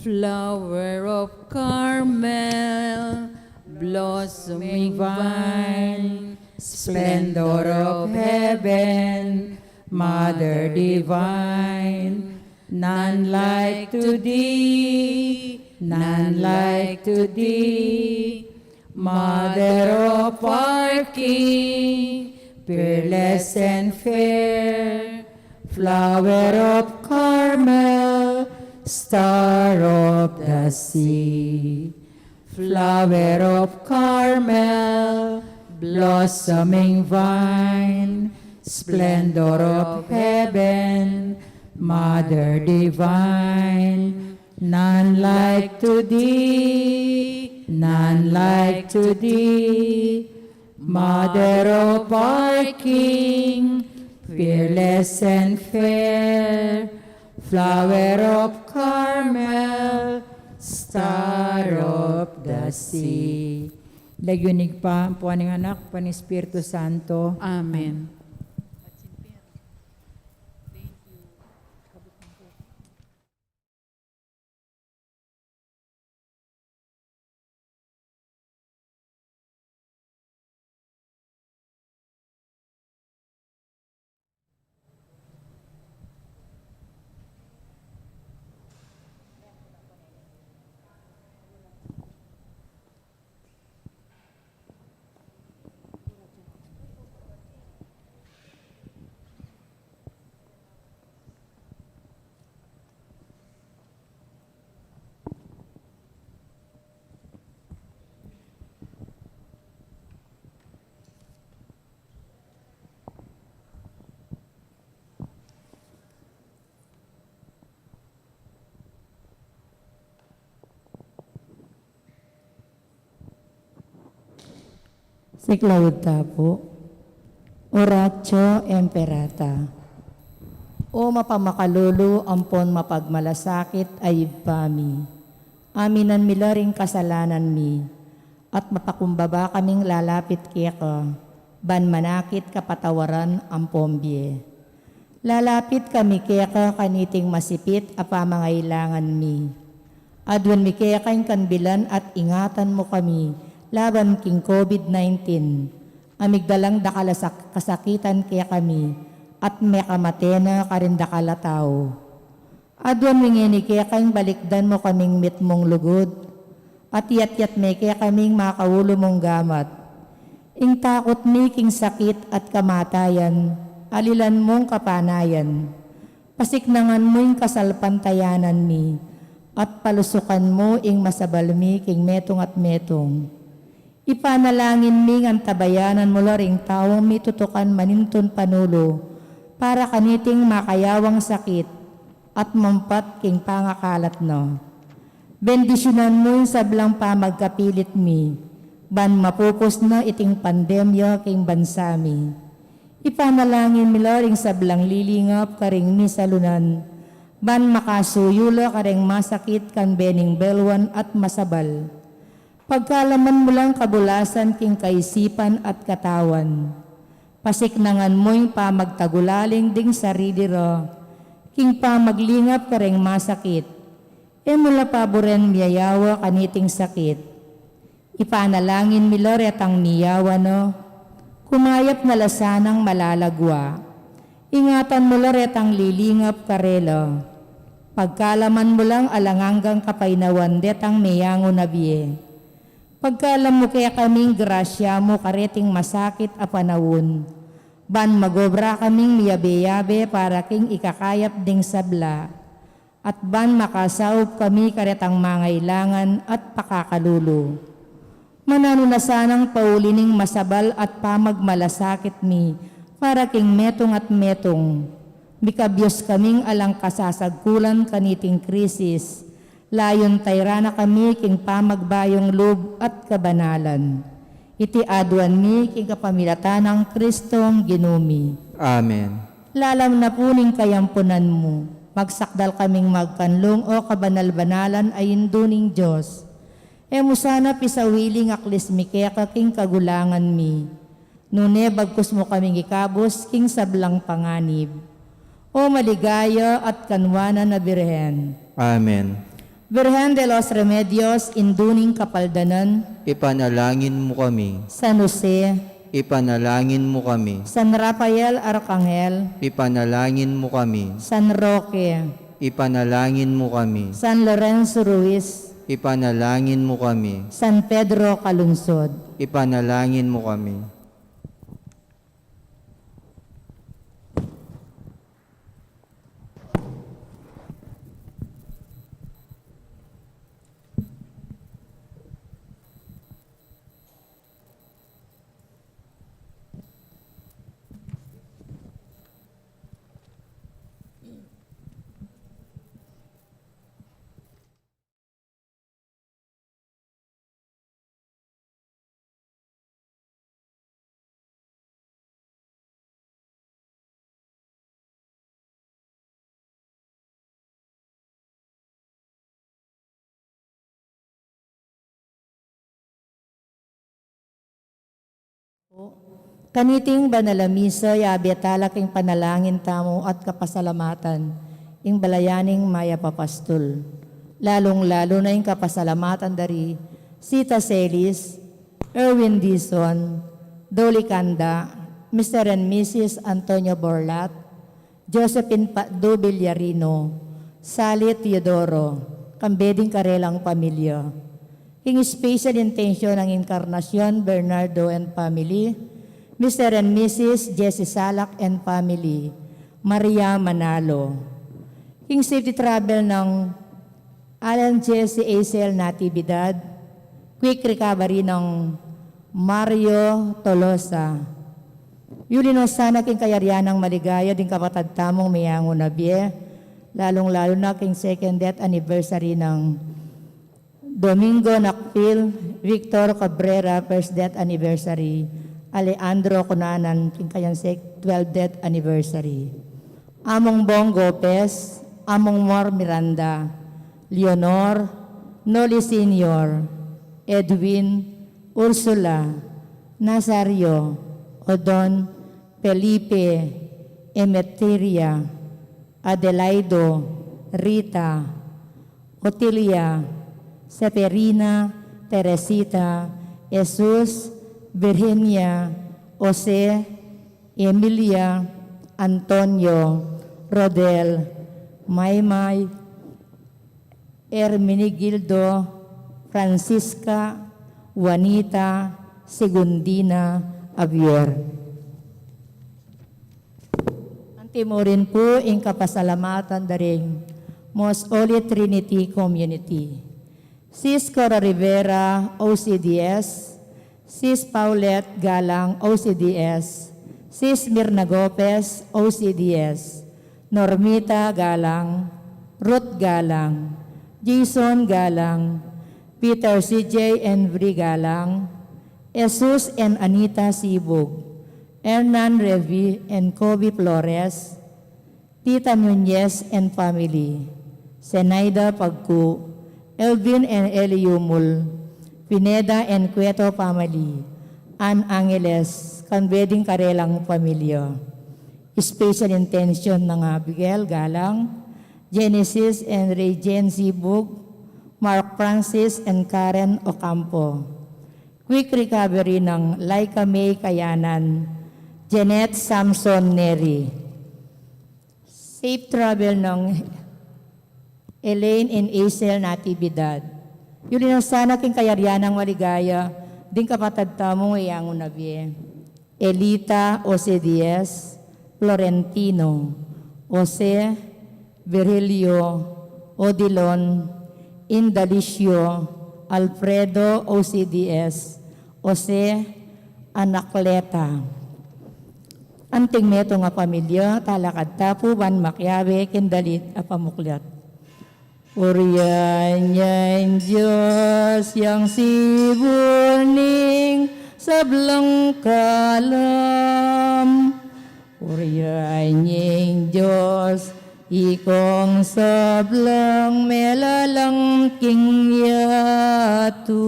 Flower of Carmel, blossoming vine, splendor of heaven, Mother divine, none like to thee, none like to thee. Mother of our King, peerless and fair, flower of Carmel, star of the sea. Flower of Carmel, blossoming vine, splendor of heaven, Mother divine, none like to thee, none like to thee. Mother of our King, peerless and fair, flower of Carmel, star of the sea. Lagyu ning Ibpa, ampo ning Anak, ampo ning Espiritu Santo. Amen. Siklaud ta pu. Oratio Imperata. O mapamakalulu ampon mapagmalasakit a Ibpa mi, aminan mi la ring kasalanan mi, at mapakumbaba kaming lalapit keka, ban manakit kapatawaran ampon bie. Lalapit kami keka kaniting masipit a pamangailangan mi. Aduan mi keka ing kanbilan at ingatan mu kami laban king COVID nineteen, a migdalang dakal a sak-, kasakitan kekami, at mekamate na karing dakal a tau. Aduan mi ngeni keka ing balikdan mu kaming mitmung lugud, at iyatyat me kekami ing makaulu mung gamat. Ing takut mi king sakit at kamatayan, alilan mung kapanayan. Pasiknangan mu ing kasalpantayanan mi, at palusukan mu ing masabal mi king metung at metung. Ipanalangin mi ngan tabayanan mu la ring taung mitutukan manintun panulu para kaniting makayawang sakit at mampat king pangakalat na. Bendisyunan mu ing sablang pamagkapilit mi, ban mapupus na iting pandemya king bansa mi. Ipanalangin mi la ring sablang lilingap karing misalunan, ban makasuyu la karing masakit kan bening belwan at masabal. Pagkalaman mu lang kabulasan king kaisipan at katawan. Pasiknangan mu ing pamagtagulaling ding sarili ra, king pamaglingap karing masakit. E mu la paburen miyayawa kaniting sakit. Ipanalangin mi la retang miyawa na, kumayap na la sanang malalagwa. Ingatan mu la retang lilingap karela. Pagkalaman mu lang alang anggang kapaynawan detang meyangu na bie. Pagkalam mu kekaming grasya mu kareting masakit a panaun, ban magobra kaming miyabe-yabe para king ikakayap ding sabla, at ban makasaup kami karetang mangailangan at pakakalulu. Mananu na sanang pauli ning masabal at pamagmalasakit mi para king metung at metung. Mikabyus kaming alang kasasagkulan kaniting krisis, layun tayra na kami king pamagbayung lub at kabanalan. Iti aduan mi king kapamilatan nang Kristong Ginu mi. Amen. Lalam na pu ning kayampunan mu, magsakdal kaming magkanlung, o kabanal-banalan a Indu ning Dios. E mu sana pisawili ing aklis mi keka king kagulangan mi, nune bagkus mu kaming ikabus king sablang panganib. O maligaya at kanwanan a Birhen. Amen. Birhen de los Remedios, Indu ning Kapaldanan. Ipanalangin mu kami. San Jose. Ipanalangin mu kami. San Rafael Arkanghel. Ipanalangin mu kami. San Roque. Ipanalangin mu kami. San Lorenzo Ruiz. Ipanalangin mu kami. San Pedro Calungsod. Ipanalangin mu kami. Kaniting banal a misa, yabe tala king panalangin tamu at kapasalamatan ing balayan ning mayap a pastul, lalung-lalu na ing kapasalamatan da ri Sita Celis, Erwin Dizon, Dolly Canda, Mister and Missus Antonio Borlat, Josephine Padu Villarino, Sally Teodoro, kambe ding karelang pamilya. King special intention nang Encarnacion Bernardo and family, Mister and Missus Jesse Salak and family, Maria Manalo. King safety travel nang Alan Jesse Acel Natividad, quick recovery nang Mario Tolosa. Yuli no sana king kayarian nang maligaya ding kapatad tamung meyangu na bie, lalung-lalu na king second death anniversary nang Domingo Nakpil Victor Cabrera, first death anniversary, Alejandro Cunanan, king kayang sek twelve death anniversary. Among Bong Gopez, Among Mor Miranda, Leonor, Noli Senior, Edwin, Ursula, Nazario, Odon, Felipe, Emeteria, Adelaido, Rita, Otilia, Seferina, Teresita, Jesus, Virginia, Jose, Emilia, Antonio, Rodel, Maymay, Hermenegildo, Francisca, Juanita, Segundina, Javier. Anti mu rin pu ing kapasalamatan da ring Most Holy Trinity Community. Sis Cora Rivera, O C D S, Sis Paulette Galang, O C D S, Sis Mirna Gopez, O C D S, Normita Galang, Ruth Galang, Jason Galang, Peter C J and Bri Galang, Jesus and Anita Sibug, Hernan Revi and Kobe Flores, Tita Nunez and family, Zenaida Pagku, Elvin and Eli Yumul, Pineda and Cueto family, Ann Angeles, convey ding karelang pamilya. Special intention nang Abigail Galang, Genesis and Ray Jane Sibug, Mark Francis and Karen Ocampo. Quick recovery nang Laika May Kayanan, Jeanette Samson Neri. Safe travel nang Elaine and Hazel Natividad. Yuli na sana king kayarian nang maligaya ding kapatad tamung e angga na bie. Elita, O C D S, Florentino, Jose, Virgilio, Odilon, Indalicio, Alfredo, O C D S, Jose, Anacleta. Anting metung a pamilya, talakad ta pu ban makiabe king dalit a pamuklat. Purian ya ing Dios yang sibul ning sablang kalam. Purian ya ing Dios, ikong sablang melalang king yatu.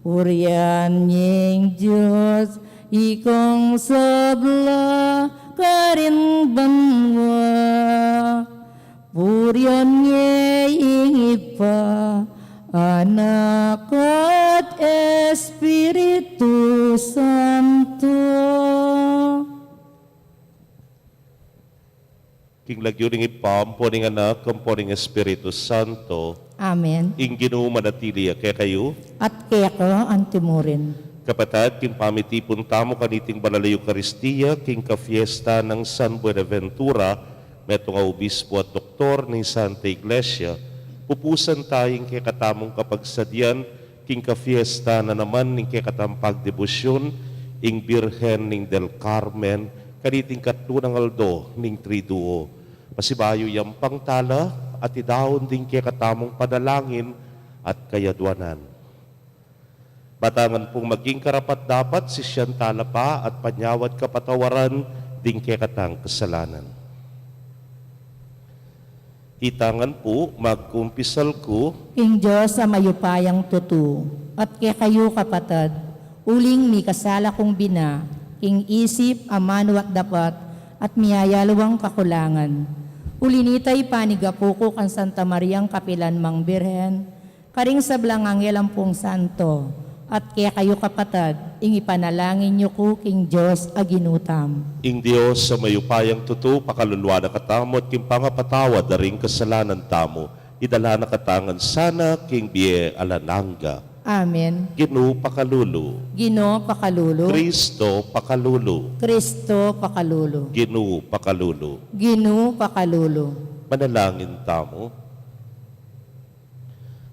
Purian ya ing Dios, ikong sabla karin banua. Purian ye ing Ibpa, Anak, at Espiritu Santo. King lagyu ning Ibpa, ampo ning Anak, ampo ning Espiritu Santo. Amen. Ing Ginu manatili ya kekayu. At keka antimurin. Kapatad, king pamitipun tamu kaniting banal a Eukaristia, king kafiesta nang San Buenaventura, metung a obispo at doktor ning Santa Iglesia, pupusan ta ing kekatamung kapagsadian, king kafiesta na naman ning kekatang pagdebosyun, ing Birhen ning del Carmen, kaniting katlu nang aldo ning Triduo. Pasibayu yang pangtala, at idaun ding kekatamung panalangin at kayaduanan. Batangan pung maging karapat-dapat, sisian tala pa at panyawad kapatawaran ding kekatang kasalanan. Itangan pu, magkumpisal ku. King Dios a mayupayang tutu, at kekayu kapatad, uling mikasala kung bina, king isip, amanu at dapat, at miyayaliwang kakulangan. Uli nita ipanigapu ku kang Santa Mariang kapilan mang Birhen, karing sablang anghel ampong santo, at kekayu kapatad, ing ipanalangin yu ku king Dios a Ginu tamu. Ing Dios a mayupayang tutu, pakaluluan na katamu at king pangapatawad da ring kasalanan tamu, idala na katamu ngan sana king bie alang angga. Amen. Ginu pakalulu. Ginu pakalulu. Kristo pakalulu. Kristo pakalulu. Ginu pakalulu. Ginu pakalulu. Manalangin tamu.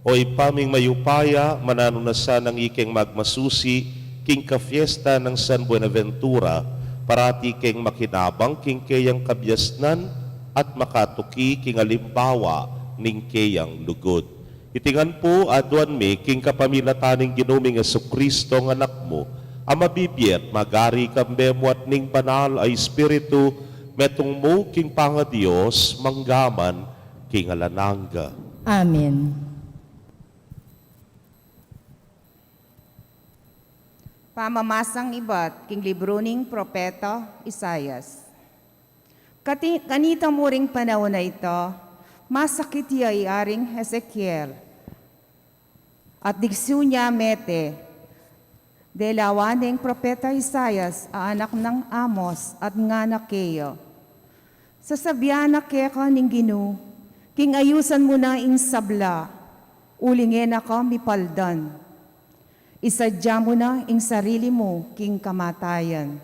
O Ibpa ming mayupaya, mananu na sanang ikeng magmasusi king kafiesta nang San Buenaventura, parati keng makinabang king keyang kabiasnan at makatuki king alimbawa ning keyang lugud. Iti ngan pu aduan mi king kapamilatan ning Ginu ming Jesucristo a Anak mu, A mabibie at magari kambe mu at ning Banal a Espiritu, metung mu king pangaDios, mangga man king alang angga. Amen. Pamamasang ibat king libru ning propeta Isaias. Kati-, kanita mu ring panaun a ita, masakit ya i Aring Ezekiel, at digsu ne mete. Delawan neng propeta Isaias a anak nang Amos at ngana keya, Sasabian na keka ning Ginu, king ayusan mu na ing sabla, uling e na ka mipaldan. Isadya mu na ing sarili mu king kamatayan.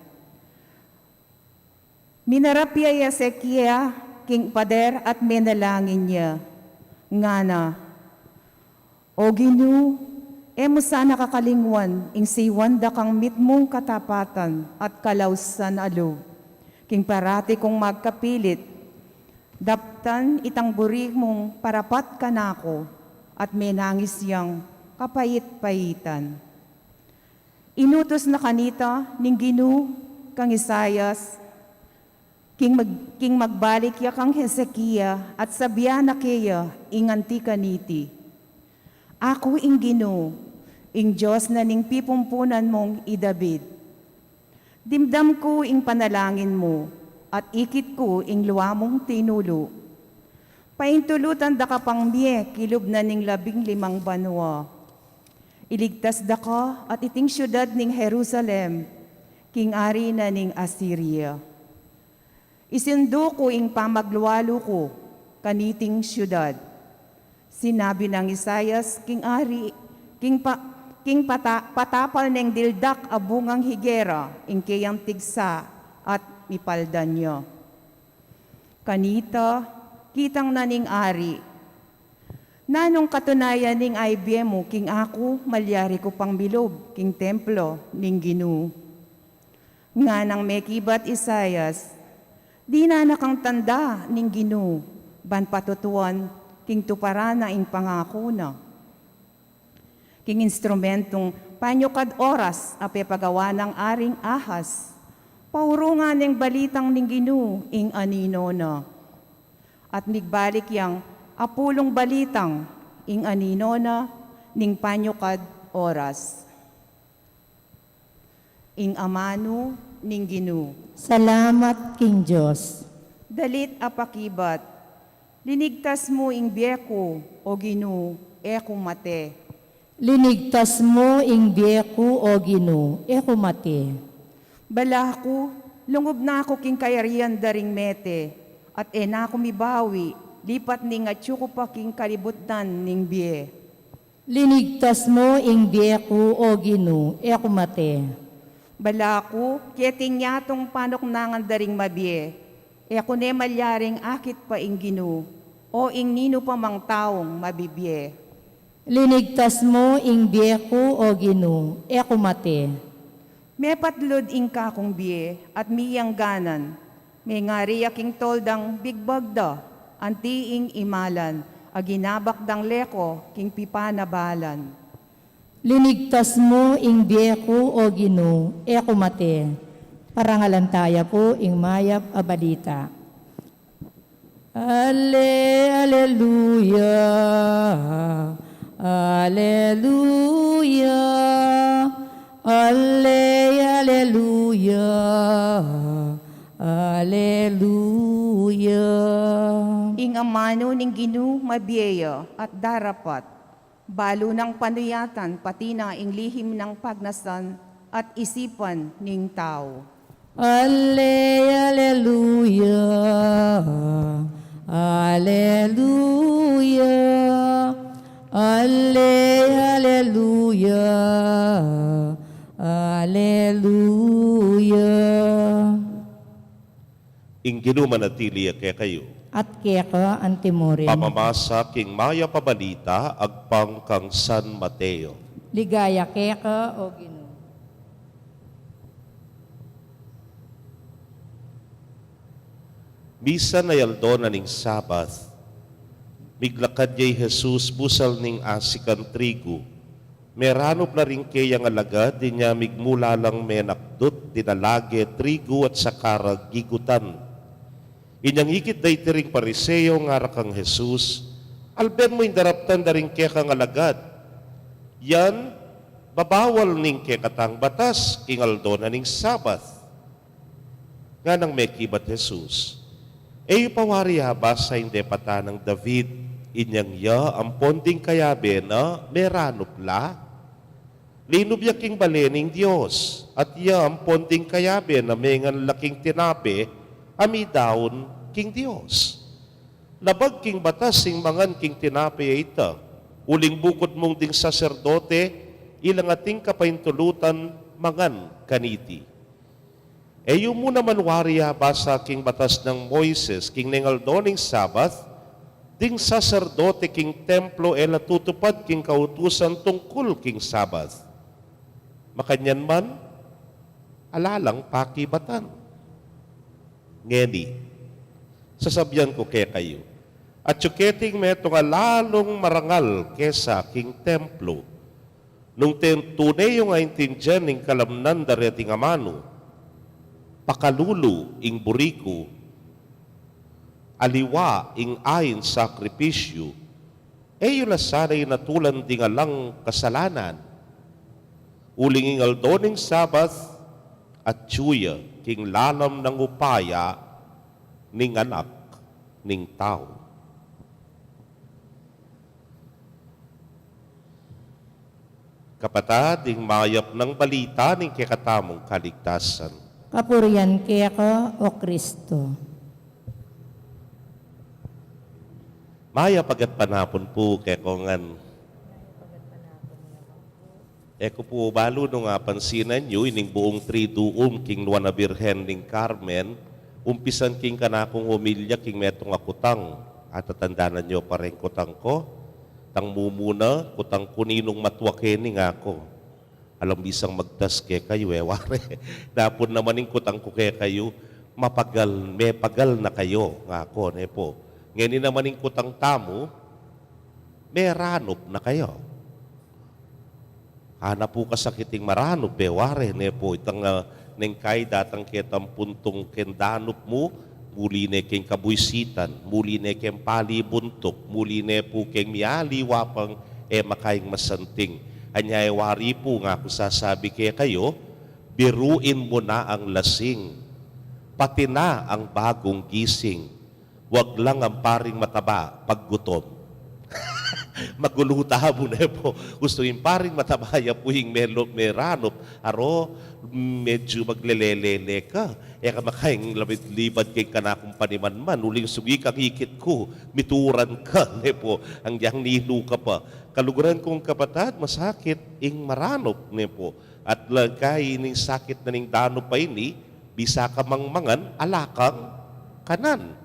Minarap ya i Hezekia king pader at menalangin ya. Ngana, O Ginu, e mu sana kakalingwan ing siwan da kang mitmung katapatan at kalausan a lub, king parati kung magkapilit, daptan itang buri mung parapat kanaku, at menangis yang kapait-paitan. Inutus na kanita ning Ginu kang Isaias, king mag-, king magbalik ya kang Hezekia at sabian na keya ing anti kaniti, Aku ing Ginu, ing Dios na ning pipumpunan mung i David. Dimdam ku ing panalangin mu, at ikit ku ing lua mung tinulu. Paintulutan da ka pang mie kilub na ning labing limang banua. Iligtas da ka at iting siudad ning Jerusalem, king ari na ning Asiria. Isundu ku ing pamaglualu ku kaniting siudad. Sinabi nang Isaias king ari, king pa-, king pata-, patapal neng dildak a bungang higera ing keyang tigsa at mipaldan ya. Kanita, kitang na ning ari, Nanung katunayan ning aibie mu king aku malyari ku pang milub king templo ning Ginu? Nganang mekibat Isaias, Dinan na kang tanda ning Ginu, ban patutuan king tuparan na ing pangaku na. King instrumentung panyukad oras a pepagawa nang Aring Ahaz, paurungan neng balitang ning Ginu ing anino na. At migbalik yang apulung balitang ing anino na ning panyukad oras. Ing amanu ning Ginu. Salamat king Dios. Dalit a pakibat. Linigtas mu ing bie ku, O Ginu, e ku mate. Linigtas mu ing bie ku, O Ginu, e ku mate. Bala ku, lungub na ku king kayarian da ring mete, at e na ku mibawi, lipat ning atyu ku pa king kalibutnan ning bie. Linigtas mu ing bie ku, O Ginu, e ku mate. Bala ku, keting yatung panuknangan da ring mabie, e ku ne malyaring akit pa ing Ginu, o ing ninu pa mang taung mabibie. Linigtas mu ing bie ku, O Ginu, e ku mate. Mepatlud ing kakung bie at miyangganan, mengari ya king toldang bigbag da, anti ing imalan a ginabak dang leko king pipanabalan. Linigtas mu ing bie ku, O Ginu, e ku mate. Parangalan taya pu ing mayap a balita. Ale, aleluya, aleluya, ale, aleluya, aleluya. Ing amanu ning Ginu mabie ya at darapat. Balu nang panuyatan, pati na ing lihim nang pagnasan at isipan ning tau. Ale, aleluya, aleluya, ale, aleluya, aleluya. Ing Ginu manatili ya kekayu. At keka antimurin. Pamamasa king mayap a balita agpang kang San Mateo. Ligaya keka, O Ginu. Misan a aldo na ning Sabat, miglakad ya i Jesus busal ning asikan trigu. Meranup la ring keyang alagad, inya migmula lang menakdut, dinala ge trigu at saka ra gigutan. Inyang ikit da iti ring Pariseo, ngara kang Jesus, "Alben mu ing daraptan da ring kekang alagad? Yan babawal ning kekatang batas, king aldo na ning Sabat." Nganang mekibat Jesus, "E yu pa wari abasa ing depatan nang David, inyang ya ampon ding kayabe na meranup la? Linub ya king bale ning Dios, at ya ampon ding kayabe na mengan la king tinape a midaun king Dios. Labag king batas ing mangan king tinape a ita, uling bukud mung ding saserdote, ila ngan ating kapaintulutan mangan kaniti. E yu mu naman wari abasa king batas nang Moises, king ning aldo ning Sabat, ding saserdote king templo e la tutupad king kautusan tungkul king Sabat? Makanyan man, ala lang pakibatan. Ngeni, sasabian ku kekayu, atyu keting metung a lalung marangal kesa king templo. Nung ten-, tune yu ngan aintindian ing kalamnan da reting amanu, pakalulu ing buri ku, aliwa ing ain sakripisyu, e yu la sana inatulan ding alang kasalanan, uling ing aldo ning Sabat, atyu ya king lalam nang upaya ning Anak ning Tau." Kapatad, ing mayap nang balita ning kekatamung kaligtasan. Kapurian keka, O Kristo. Mayap a gatpanapun pu kekongan. E ku pu balu nung apansinan yu ining buung Triduum king Nuan a Birhen ning Carmen, umpisan king kanakung homilya king metung a kutang. Atatandanan yu pa reng kutang ku? Tang mumuna, kutang ku ninung matua keni, ngaku. Alang bisang magtas kekayu, e ware. Dapun naman ing kutang ku kekayu, mapagal, mepagal na kayu, ngaku, ne pu. Ngeni naman ing kutang tamu, meranup na kayu. Ana pu kasakit ing maranup, e ware, ne pu, itang, ah, neng kai datang ketang puntung keng danup mu, muli ne keng kabuisitan, muli ne keng palibuntuk, muli ne pu keng mialiwa pang e makaing masanting. Anya e wari pu, ngaku sasabi kekayu, biruin mu na ang lasing, pati na ang bagong gising. Wag lang ang paring mataba pag gutom. Magulu tamu, ne pu. Gustu ing paring mataba ya pu ing melo-, meranup. Aro, medyu maglelelele ka. E ka makaing labid-libad keng kanakung panimanman. Uling sugi kang ikit ku, mituran ka, ne pu. Anggiyang ninu ka pa. Kaluguran kung kapatad, masakit ing maranup, ne pu. At lagay ning sakit na ning danup a ini, bisa ka mang mangan, ala kang kanan.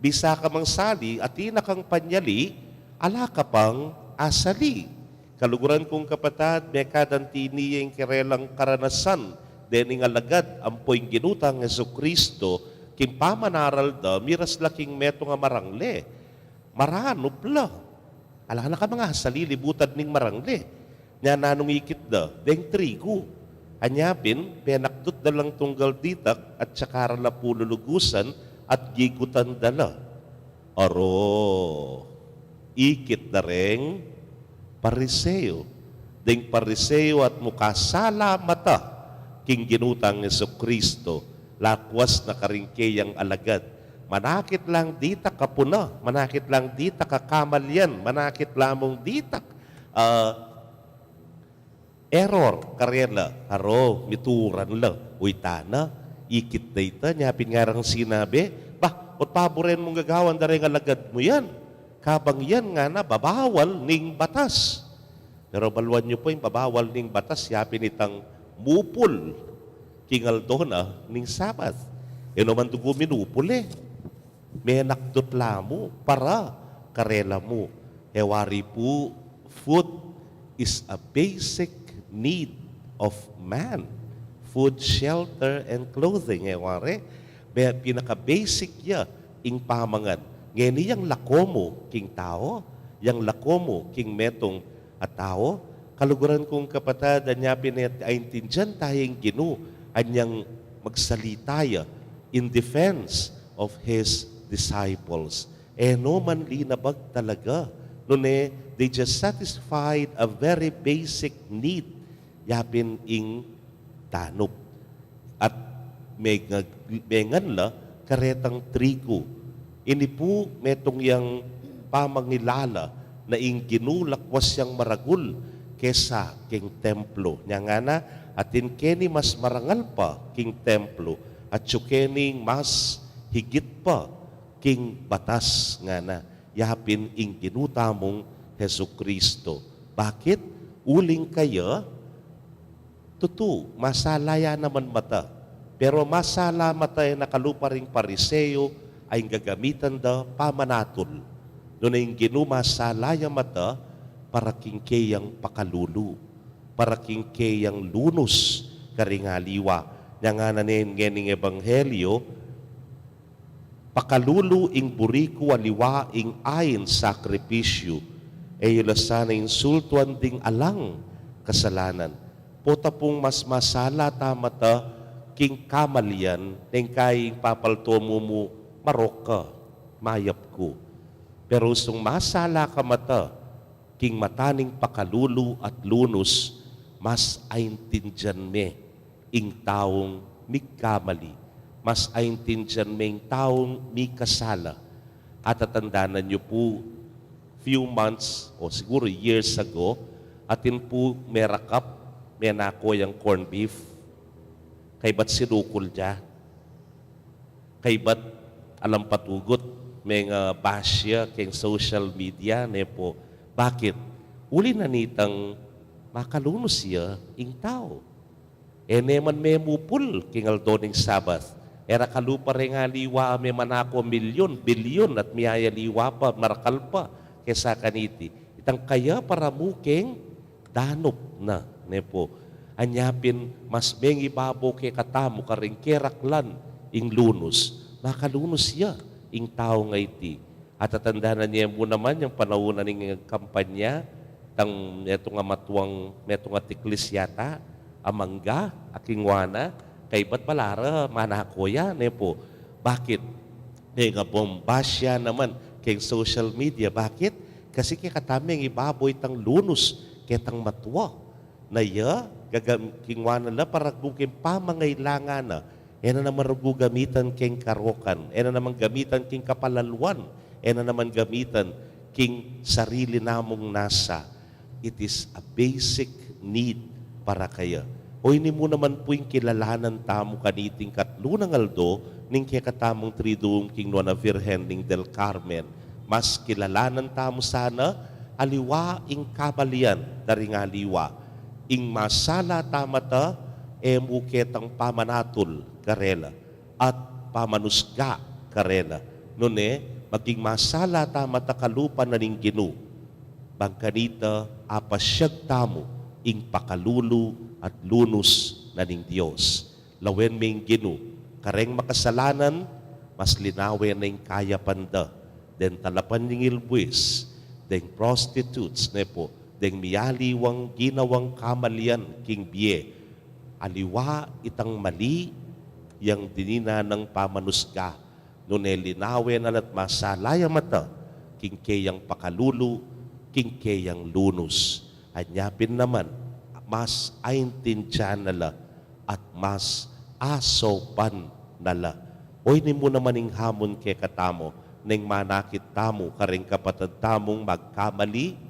Bisa ka mang sali, atin na kang panyali, ala ka pang asali. Kaluguran kung kapatad, mekadanti ne ing kerelang karanasan dening alagad ampo ing Ginu tang Jesucristo, king pamanaral da, miras la king metung a marangle. Maranup la. Ala na ka mang asali, libutan ning marangle. Nya nanung ikit da, deng trigu. Anya pin, penakdut da lang tunggal ditak, at saka ra la pu lulugusan, at gigutan da la. Aro, ikit da reng Pariseo. Deng Pariseo at muka sala mata king Ginu tang Jesucristo, lakwas na karing keyang alagad. Manakit lang ditak, apuna, manakit lang ditak a kamalian, manakit lamung ditak, ah, error karela, aro, mituran la, uy, tana, ikit da ita, nya pin ngarang sinabi, "Bah, ot paburen mung gagawan da reng alagad mu yan? Kabang yan ngana babawal ning batas." Pero baluan yu pu ing babawal ning batas, ya pin itang mupul king aldo na ning Sabat. E no man dugu minupul e. Menakdut la mu para karela mu. E wari pu, food is a basic need of man. Food, shelter, and clothing, e wari. Be-, pinaka-basic ya ing pamangan. Ngeni yang lako mu king tau, yang lako mu king metung a tau, Kaluguran kung kapatad, anya pin e aintindian taya ing Ginu, anyang magsalita ya in defense of his disciples. E no man linabag talaga. Nune, they just satisfied a very basic need. Ya pin ing danup. At mengag-, mengan la karetang trigu. Ini pu metung yang pamangilala na ing Ginu lakwas yang maragul kesa king templo. Nya ngana, atin keni mas marangal pa king templo, atyu keni mas higit pa king batas, ngana. Ya pin ing Ginu tamung Jesucristo. Bakit? Uling kaya, tutu, masala ya naman mata. Pero masala mata e na kalupa ring Pariseo, a ing gagamitan da pamanatul. Nune ing Ginu masala ya mata para king keyang pakalulu, para king keyang lunus karing aliwa. Nya ngana ne ngening ebanghelyo, pakalulu ing buri ku aliwa ing ain sakripisyu, e yu la sana insultuan ding alang kasalanan. Pota pung mas masala ta mata king kamalian, neng kai ing papalto mu mu, marok ka, mayap ku. Pero ustung masala ka mata king mata ning pakalulu at lunus, mas aintindian me ing taung migkamali, mas aintindian me ing taung mikasala. Atatandanan yu pu, few months o siguru years ago, atin pu merakap, menako yang corned beef. Kaybat sinukul ya. Kaybat alang patugut, meng, ah, bash ya keng social media, ne pu. Bakit? Uli na nitang makalunus ya ing tau. E ne man memupul king aldo ning Sabat. E ra kalupa reng aliwa a memanako milyun, bilyun, at miyayaliwa pa, marakal pa kesa kaniti. Itang kaya para mu keng danup na, ne pu. Anya pin mas mengibabo kekatamu karing keraklan ing lunus. Makalunus ya ing tau a iti. Atatandanan ye mu naman yang panaun na ning kampanya, itang metung a matuang, metung a tiklis yata a mangga a kingwa na, kaybat bala ra manako ya, ne pu. Bakit? Mengabombash ya naman keng social media. Bakit? Kasi kekatamu mengibabo itang lunus ketang matua. Na ya, gagam-, kingwa na la para king pamangailangan na. E na naman gagamitan keng karokan, e na naman gamitan king kapalaluan, e na naman gamitan king sarili namung nasa. It is a basic need para kaya. O ini mu naman pu ing kilalanan tamu kaniting katlu nang aldo ning kekatamung Triduum king Nuan a Virgen ning del Carmen. Mas kilalanan tamu sana aliwa ing kamalian da ring aliwa. Ing masala ta mata, e mu ketang pamanatul karela at pamanusga karela. Nune, maging masala ta mata kalupa na ning Ginu. Bang kanita, apasyag tamu ing pakalulu at lunus na ning Dios. Lawen me ing Ginu, kareng makasalanan, mas linawe na ing kayapan da. Deng talapan ning ilbuis, deng prostitutes, ne pu, deng miyaliwang ginawang kamalian king bie. Aliwa itang mali yang dininan nang pamanusga, nune linawe na la't masala ya mata king keyang pakalulu, king keyang lunus. Anya pin naman, mas aintindian na la at mas asopan na la. O ini mu naman ing hamon kekatamu, neng manakit tamu karing kapatad tamung magkamali,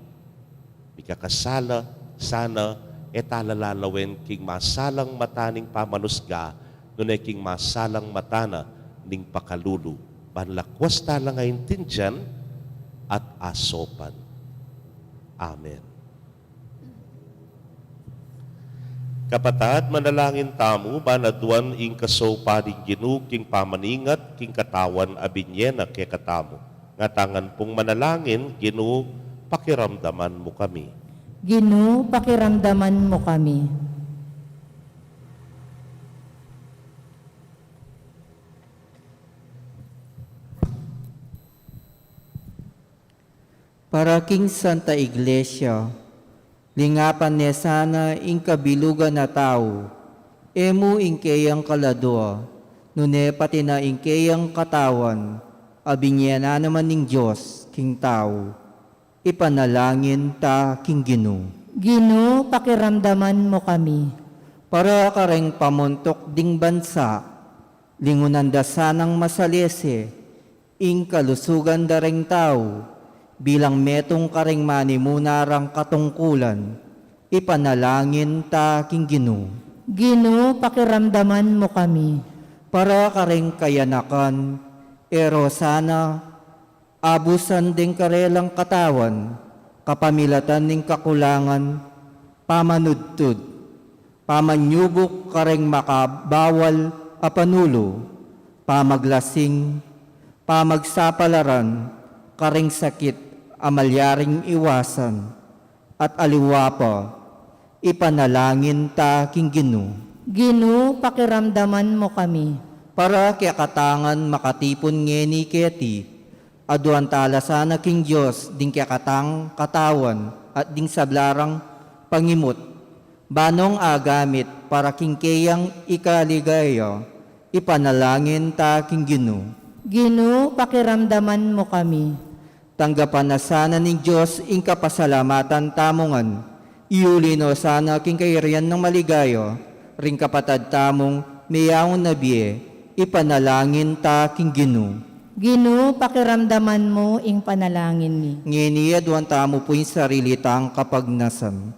mikakasala, sana e ta la lalawen king masalang mata ning pamanusga, nune king masalang mata na ning pakalulu. Ban lakwas ta lang aintindian at asopan. Amen. Kapatad, manalangin tamu, ban aduan ing kasaupan ning Ginu king pamaningat king katawan a binye na kekatamu. Ngatamu pung manalangin, Ginu, pakiramdaman mu kami. Ginu, pakiramdaman mu kami. Para king Santa Iglesia, Lingapan ne sana ing kabilugan a tau, e mu ing keyang kaladua, nune pati na ing keyang katawan, a binie na naman ning Dios king tau. Ipanalangin ta king Ginu. Ginu, pakiramdaman mu kami. Para kareng pamuntuk ding bansa, lingunan da sanang masalese ing kalusugan da reng tau, bilang metung kareng manimuna rang katungkulan, ipanalangin ta king Ginu. Ginu, pakiramdaman mu kami. Para kareng kayanakan, e ro sana abusan deng karelang katawan, kapamilatan ning kakulangan, pamanudtud, pamanyubuk kareng makabawal a panulu, pamaglasing, pamagsapalaran kareng sakit a malyaring iwasan, at aliwa pa, ipanalangin ta king Ginu. Ginu, pakiramdaman mu kami. Para kekatangan makatipun ngeni keti, aduan tala sana king Dios ding kekatang katawan at ding sabla rang pangimut, banong agamit para king keyang ikaligaya, ipanalangin ta king Ginu. Ginu, pakiramdaman mu kami. Tanggapan na sana ning Dios ing kapasalamatan tamu ngan, iuli no sana king kayarian nang maligaya ring kapatad tamung meyaun na bie, ipanalangin ta king Ginu. Ginu, pakiramdaman mu ing panalangin mi. Ngeni aduan tamu pu ing sarili tang kapagnasan.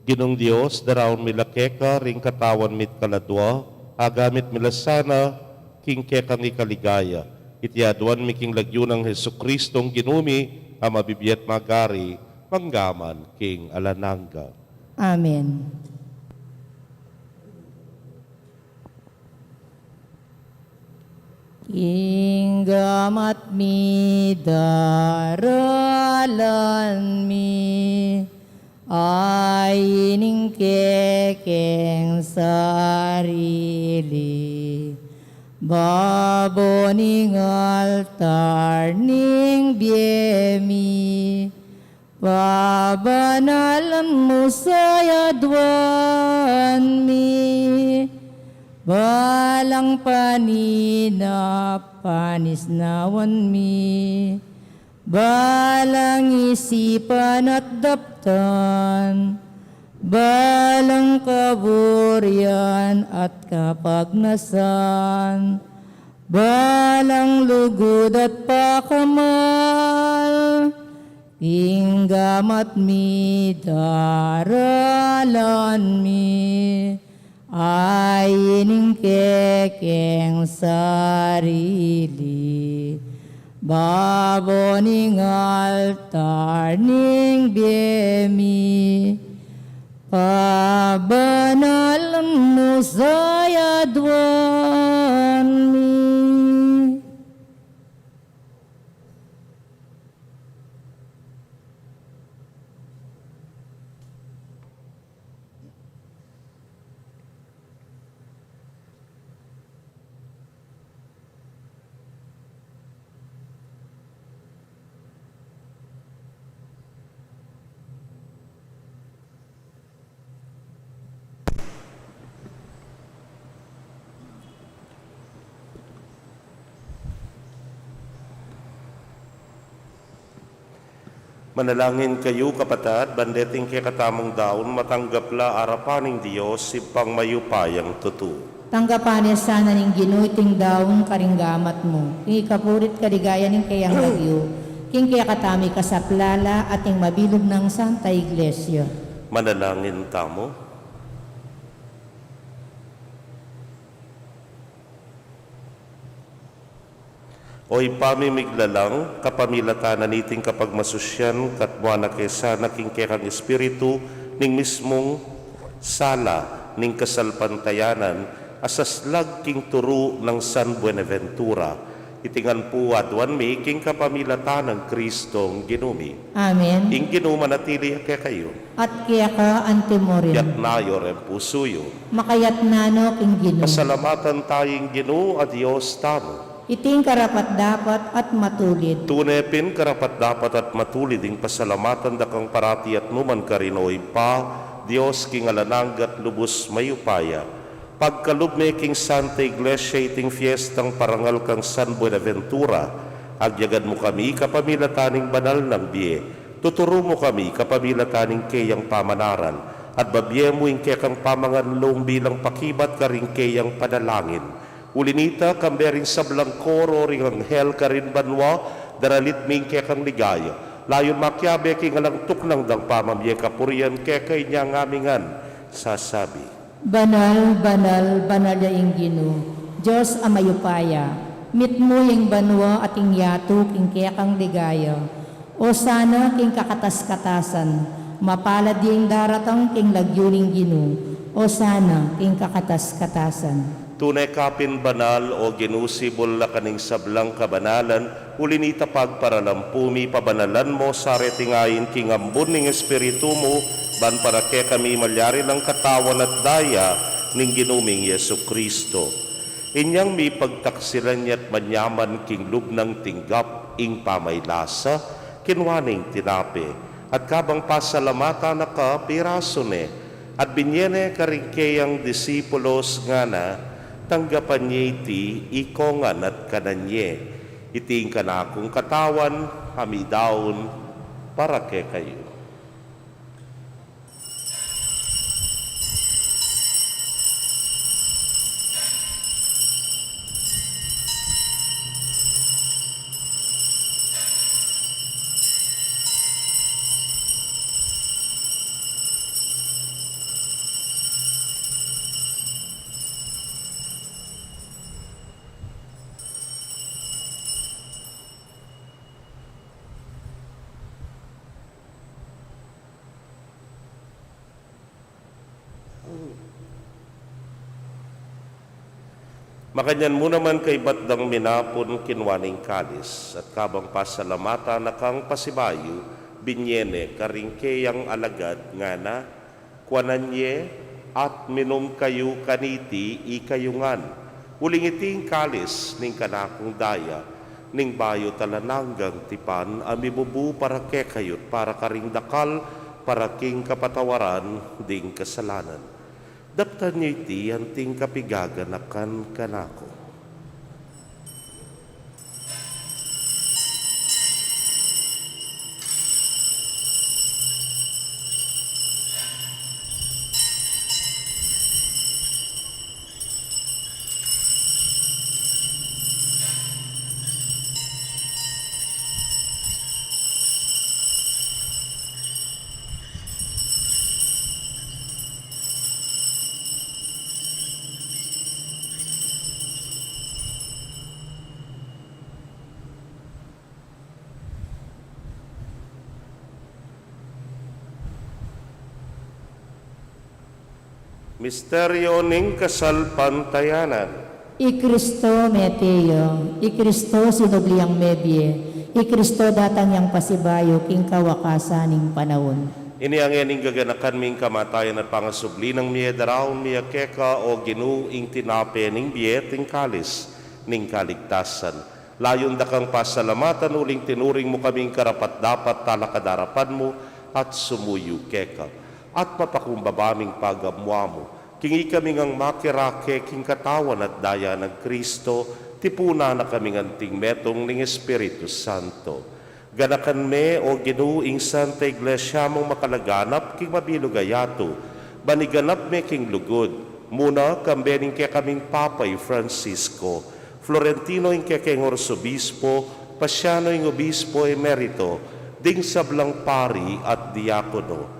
Ginung Dios, daraun mi la keka ring katawan mi't kaladua, agamit mi la sana king kekang ikaligaya. Iti aduan mi king lagyu nang Jesucristong Ginu mi, a mabibie at magari, mangga man king alang angga. Amen. Ing gamat mi, daralan mi, a ining kekeng sarili, babo ning altar ning bie mi, pabanalan mu sa aduan mi, balang paninap panisnawan mi, balang isipan at daptan, balang kaburian at kapagnasan, balang lugud at pakamal, ing gamat mi, daralan mi, a ining kekeng sarili, babo ning altar ning bie mi, pabanalan mu sa aduan mi. Manalangin kayu, kapatad, ban deting kekatamung daun matanggap la arapan ning Dios, Ibpang mayupayang tutu. Tanggapan ne sana ning Ginu iting daun karing gamat mu, king ikapuri't kaligayan ning keyang lagyu, king kekatamung ikasaplala at ning mabilug nang Santa Iglesia. Manalangin tamu. O Ibpa mi miglalang, kapamilatan na niting kapagmasusian, katmuan na ke sana king kekang Espiritu ning mismung sala ning kasalpantayanan a saslag king turu nang San Buenaventura, Iti ngan pu aduan mi king kapamilatan nang Kristong Ginu mi. Amen. Ing Ginu manatili ya kekayu. At keka antimurin. Itas yu ring pusu yu. Makaitas no king Ginu. Pasalamatan taya ing Ginu a Dios tamu. Iti ing karapat-dapat at matulid. Tune pin karapat-dapat at matulid ing pasalamatan da kang parati at nukarin man, O Ibpa, Dios king alang angga at lubus mayupaya. Pagkalub me king Santa Iglesia iting fiestang parangal kang San Buenaventura, agyagad mu kami kapamilatan ning banal nang bie. Tuturu mu kami kapamilatan ning keyang pamanaran, at babie mu ing kekang pamanganlung bilang pakibat karing keyang panalangin. Uli na nita, kambe ring sablang koro ring anghel karin banua, daralit mi ing kekang ligaya. Layun makiabe king alang tuknang dang pamamie kapurian keka inyang ngan sasabi. Banal, banal, banal ya ing Ginu, Dios a mayupaya. Mitmu ya ing banua at ing yatu king kekang ligaya. Osana king kakatas-katasan. Mapalad ya ing daratang king lagyu ning Ginu. Osana king kakatas-katasan. Tune ka pin banal, O Ginu, sibul na ka ning sablang kabanalan, uli na nita pagparalampu mi, pabanalan mu sa reting ain king ambun ning Espiritu mu, ban para kekami malyari lang katawan at daya ning Ginu ming Jesucristo. Inyang mipagtaksilan ya at manyaman king lub nang tinggap ing pamaylasa, kinua ne ing tinape, at kabang pasalamatan na ka, pirasu ne, at binie ne karing keyang disipulos ngana, tanggapan ye iti ikongan at kanan ye. Iti ing kanakung katawan a midaun para kekayu. Makanyan mu naman kaybat dang minapun, kinua ne ing kalis, at kabang pasalamatan na kang pasibayu, binie ne karing keyang alagad ngana, kuanan ye, at minum kayu kaniti ikayu ngan. Uling iti ing kalis ning kanakung daya, ning bayu at alang anggang tipan, a mibubu para kekayu at para karing dakal, para king kapatawaran ding kasalanan. Daptan yu iti anting kapigaganakan kanaku. Misteryo ning kasalpantayanan. I Kristo mete ya, i Kristo sinubli yang mebie, i Kristo datang yang pasibayu king kawakasan ning panaun. Inya ngeni ning gaganakan mi ing kamatayan at pangasubli nang mie, daraun mi ya keka, o Ginu, ing tinape ning bie at ing kalis ning kaligtasan. Layun da kang pasalamatan uling tinuring mu kaming karapat-dapat talakad arapan mu at sumuyu keka. At mapakumbaba ming pagamuan mu, king ikami ngang makirake king katawan at daya nang Kristo, tipunan na kaming anting metung ning Espiritu Santo. Ganakan me, o Ginu, ing Santa Iglesia mung makalaganap king mabilug a yatu, ban iganap me king lugud, muna kambe ning kekaming Papa i Francisco, Florentino ing kekeng Arsobispo, Pasiano ing Obispo Emerito, ding sablang pari at diakono.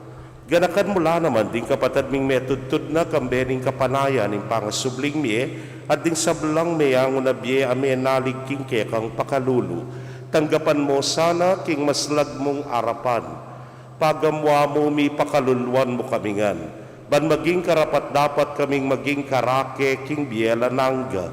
Ganakan mu la naman ding kapatad ming metudtud na kambe ning kapanayan ning pangasubling mie, at ding sablang meangu na bie a menalig king kekang pakalulu. Tanggapan mu sana king maslag mung arapan. Pagamuan mu, mipakaluluan mu kami ngan, ban maging karapat-dapat kaming maging karake king bie alang angga,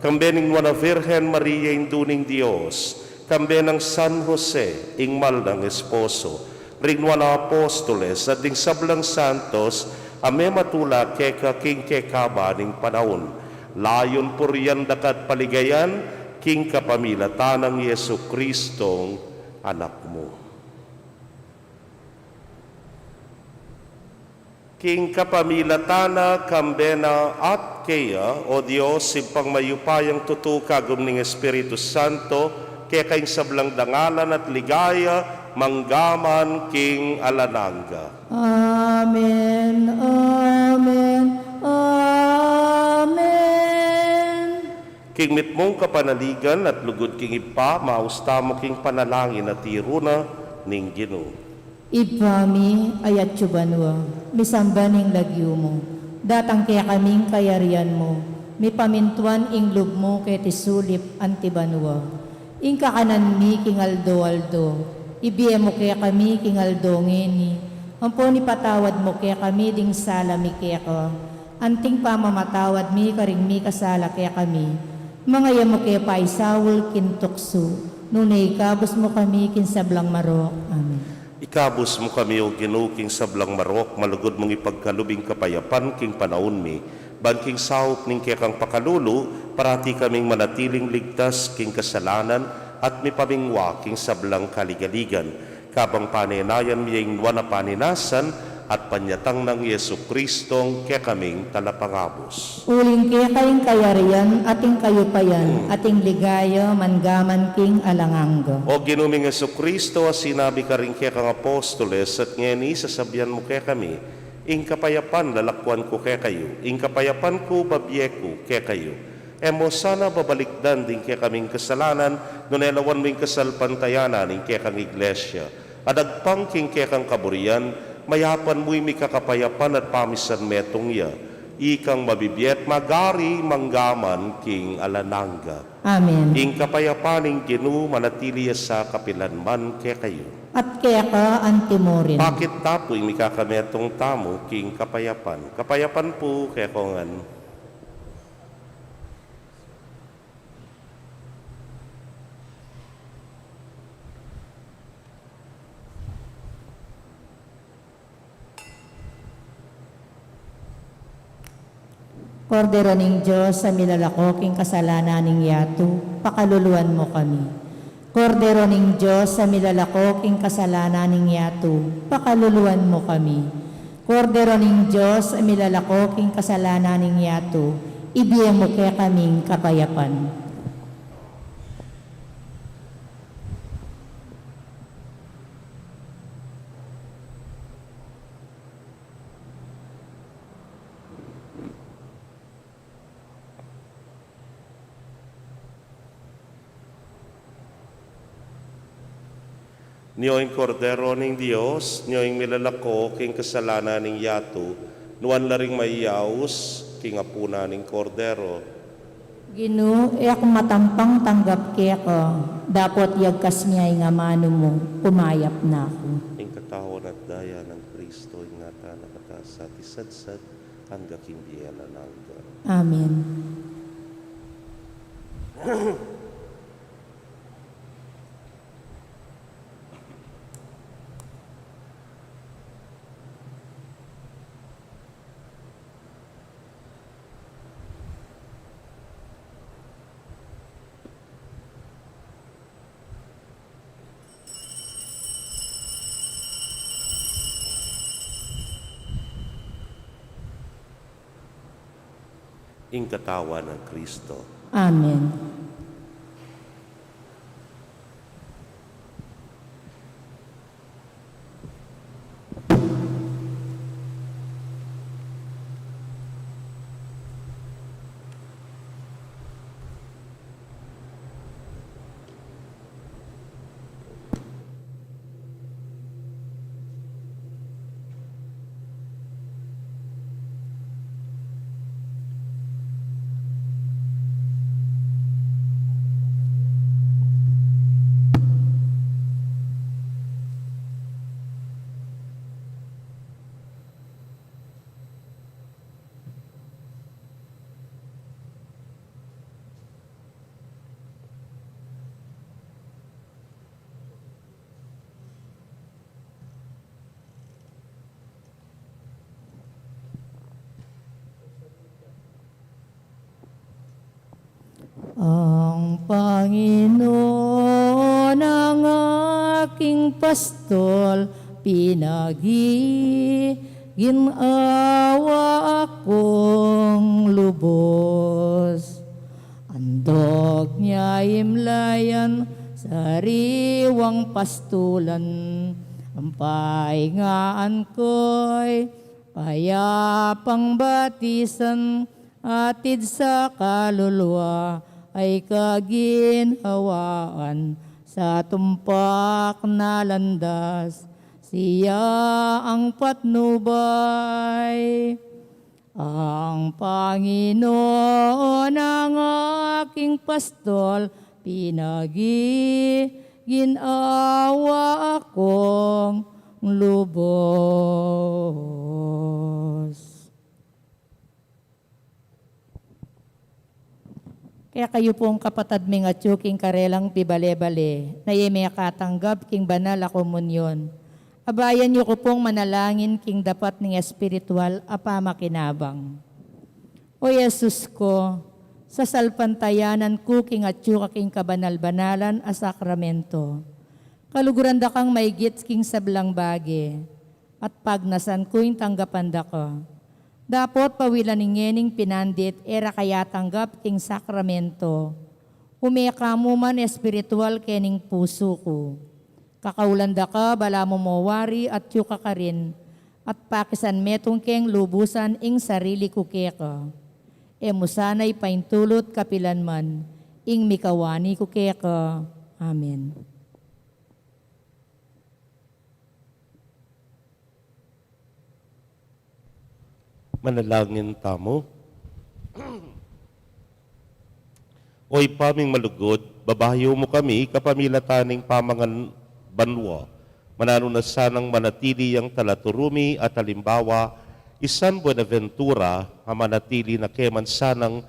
Kambe ning Nuan a Virgen Maria, Indu ning Dios, kambe nang San Jose, ing mal nang esposo, ring Nuan a Apostoles, at ding sablang santos, a mematula keka king kekaba ning panaun. Layun purian daka at paligayan, king kapamilatan nang Jesucristong Anak mu. King kapamilatan na, kambe na, at keya, o Dios, Ibpang mayupayang tutu, kagum ning Espiritu Santo, keka ing sablang dangalan at ligaya, manggaman king alang angga. Amen, amen, amen. King mitmung kapanaligan at lugud king Ibpa, maus tamu king panalangin a tiru na ning Ginu. Ibpa mi, a atsu banua, misamban ing lagyu mu, datang kekami ing kayarian mu, mipamintuan ing lub mu keti sulip anti banua. Ing kakanan mi king aldo-aldo, ibie mu kekami king aldo ngeni, ampon ipatawad mu kekami ding sala mi keka, anting pamamatawad mi karing mikasala kekami. Manga e mu ke paisaul king tuksu, nune ikabus mu kami king sablang marok. Amen. Ikabus mu kami, O Ginu, king sablang marok, malugud mung ipagkalub ing kapayapan king panaun mi, ban king saup ning kekang pakalulu, parati kaming manatiling ligtas king kasalanan at mipamingwa king sablang kaligaligan. Kabang panenayan mi ing nuan a paninasan at panyatang nang Jesucristong kekaming Talapangabus. Uling keka ing kayarian, at ing kayupayan, at ing ligaya, manggaman king alang angga. O Ginu ming Jesucristo, a sinabi karing kekang apostoles, at ngeni sasabian mu kekami, ing kapayapan lalakwan ku kekayu, ing kapayapan ku babie ku kekayu. E mu sana babalikdan ding kekaming kasalanan, nune lawan mu ing kasalpantayanan ning kekang Iglesia. At agpang king kekang kaburian, mayapan mu ing mikakapayapan at pamisan metung ya. Ikang mabibie at magari manggaman king alang angga. Amen. Ing kapayapan ning Ginu manatili ya sa kapilan man kekayu. At keka antimurin. Pakit ta pu ing mikakametung tamu king kapayapan. Kapayapan pu kekongan. Kordero ning Dios, a milalako king kasalanan ning yatu, pakaluluan mu kami. Kordero ning Dios, a milalako king kasalanan ning yatu, pakaluluan mu kami. Kordero ning Dios, a milalako king kasalanan ning yatu, ibie mu kekaming kapayapan. Nyo ing Kordero ning Dios, nyo ing milalako king kasalanan ning yatu, nuan la ring mayaus king apunan ning Kordero. Ginu, e ku matampang tanggap keka, dapot yagkas me ing amanu mu, kumayap na ku. Ing katawan at daya nang Kristo, ingatan na kata sa tisadsad, angga king bie alang angga. Amen. Ing katawan nang Kristo. Amen. Panginoon, ang aking pastol, pinagiginawa akong lubos. Andog nia imlayan, sariwang pastulan, ang paingaan ko'y payapang batisan, atid sa kaluluwa ay kaginhawaan, sa tumpak na landas, siya ang patnubay. Ang Panginoon ang aking pastol, pinagiginawa akong lubos. Kaya kayu pung kapatad ming atyu king karelang pibale-bale, na e mekatanggap king banal a komunyon, abayan yu ku pung manalangin king dapat ning espiritual a pamakinabang. O Jesus ku, sasalpantayanan ku king atyu ka king kabanal-banalan a sakramento. Kaluguran da kang maigit king sablang bage, at pagnasan ku ing tanggapan da ka. Dapot pawilan ing ngening pinandit e ra ka atanggap king sakramento, ume ka mu man espiritual kening pusu ku. Kakaulan da ka, balamu mo wari atyu ka karin, at pakisan metung keng lubusan ing sarili ku keka. E mu sana ipaintulut kapilan man ing mikawani ku keka. Amen. Manalangin tamu. O Ibpa ming malugud, babayu mu kami kapamilatan ning pamangan banua. Mananu na sanang manatili yang talaturu mi at alimbawa i San Buenaventura, a manatili na keman sanang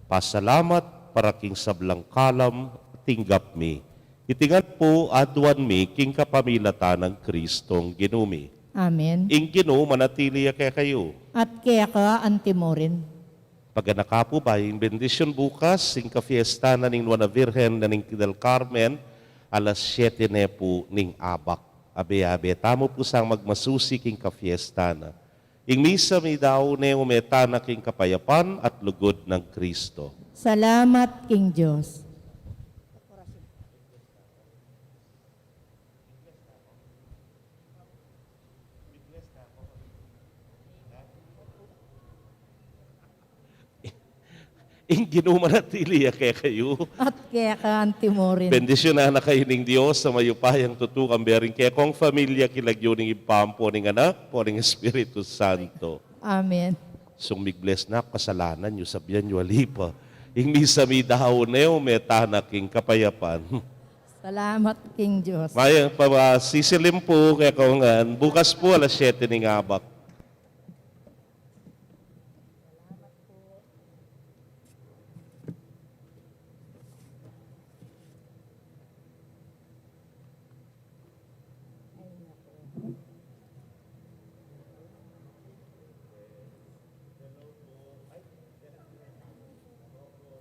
pasalamat para king sablang kalam tinggap mi. Iti ngan pu aduan mi king kapamilatan nang Kristong Ginu mi. Amen. Ing Ginu manatili ya kekayu. At keka antimurin. Paganaka pu ba ing bendisyun bukas, ing kafiesta na ning Nuan a Virgen na ning Del Carmen, alas siyete ne pu ning abak. Abe-abe tamu pu sang magmasusi king kafiesta na. Ing misa mi dau ne ume tana king kapayapan at lugud nang Kristo. Salamat king Dios. Ing Ginu manatili ya kekayu. At keka antimurin. Bendisyunan na kayu ning Dios a mayupayang tutu, kambe ring kekong familia, king lagyu ning Ibpa, ampo ning Anak, ampo ning Espiritu Santo. Amen. Sung mig-bless na, kasalanan yu, sabian yu, ali pa. Ing misa mi dau ne ume tana king kapayapan. Salamat king Dios. Mayap a sisilim pu kekong ngan. Bukas pu alas siyete ning abak.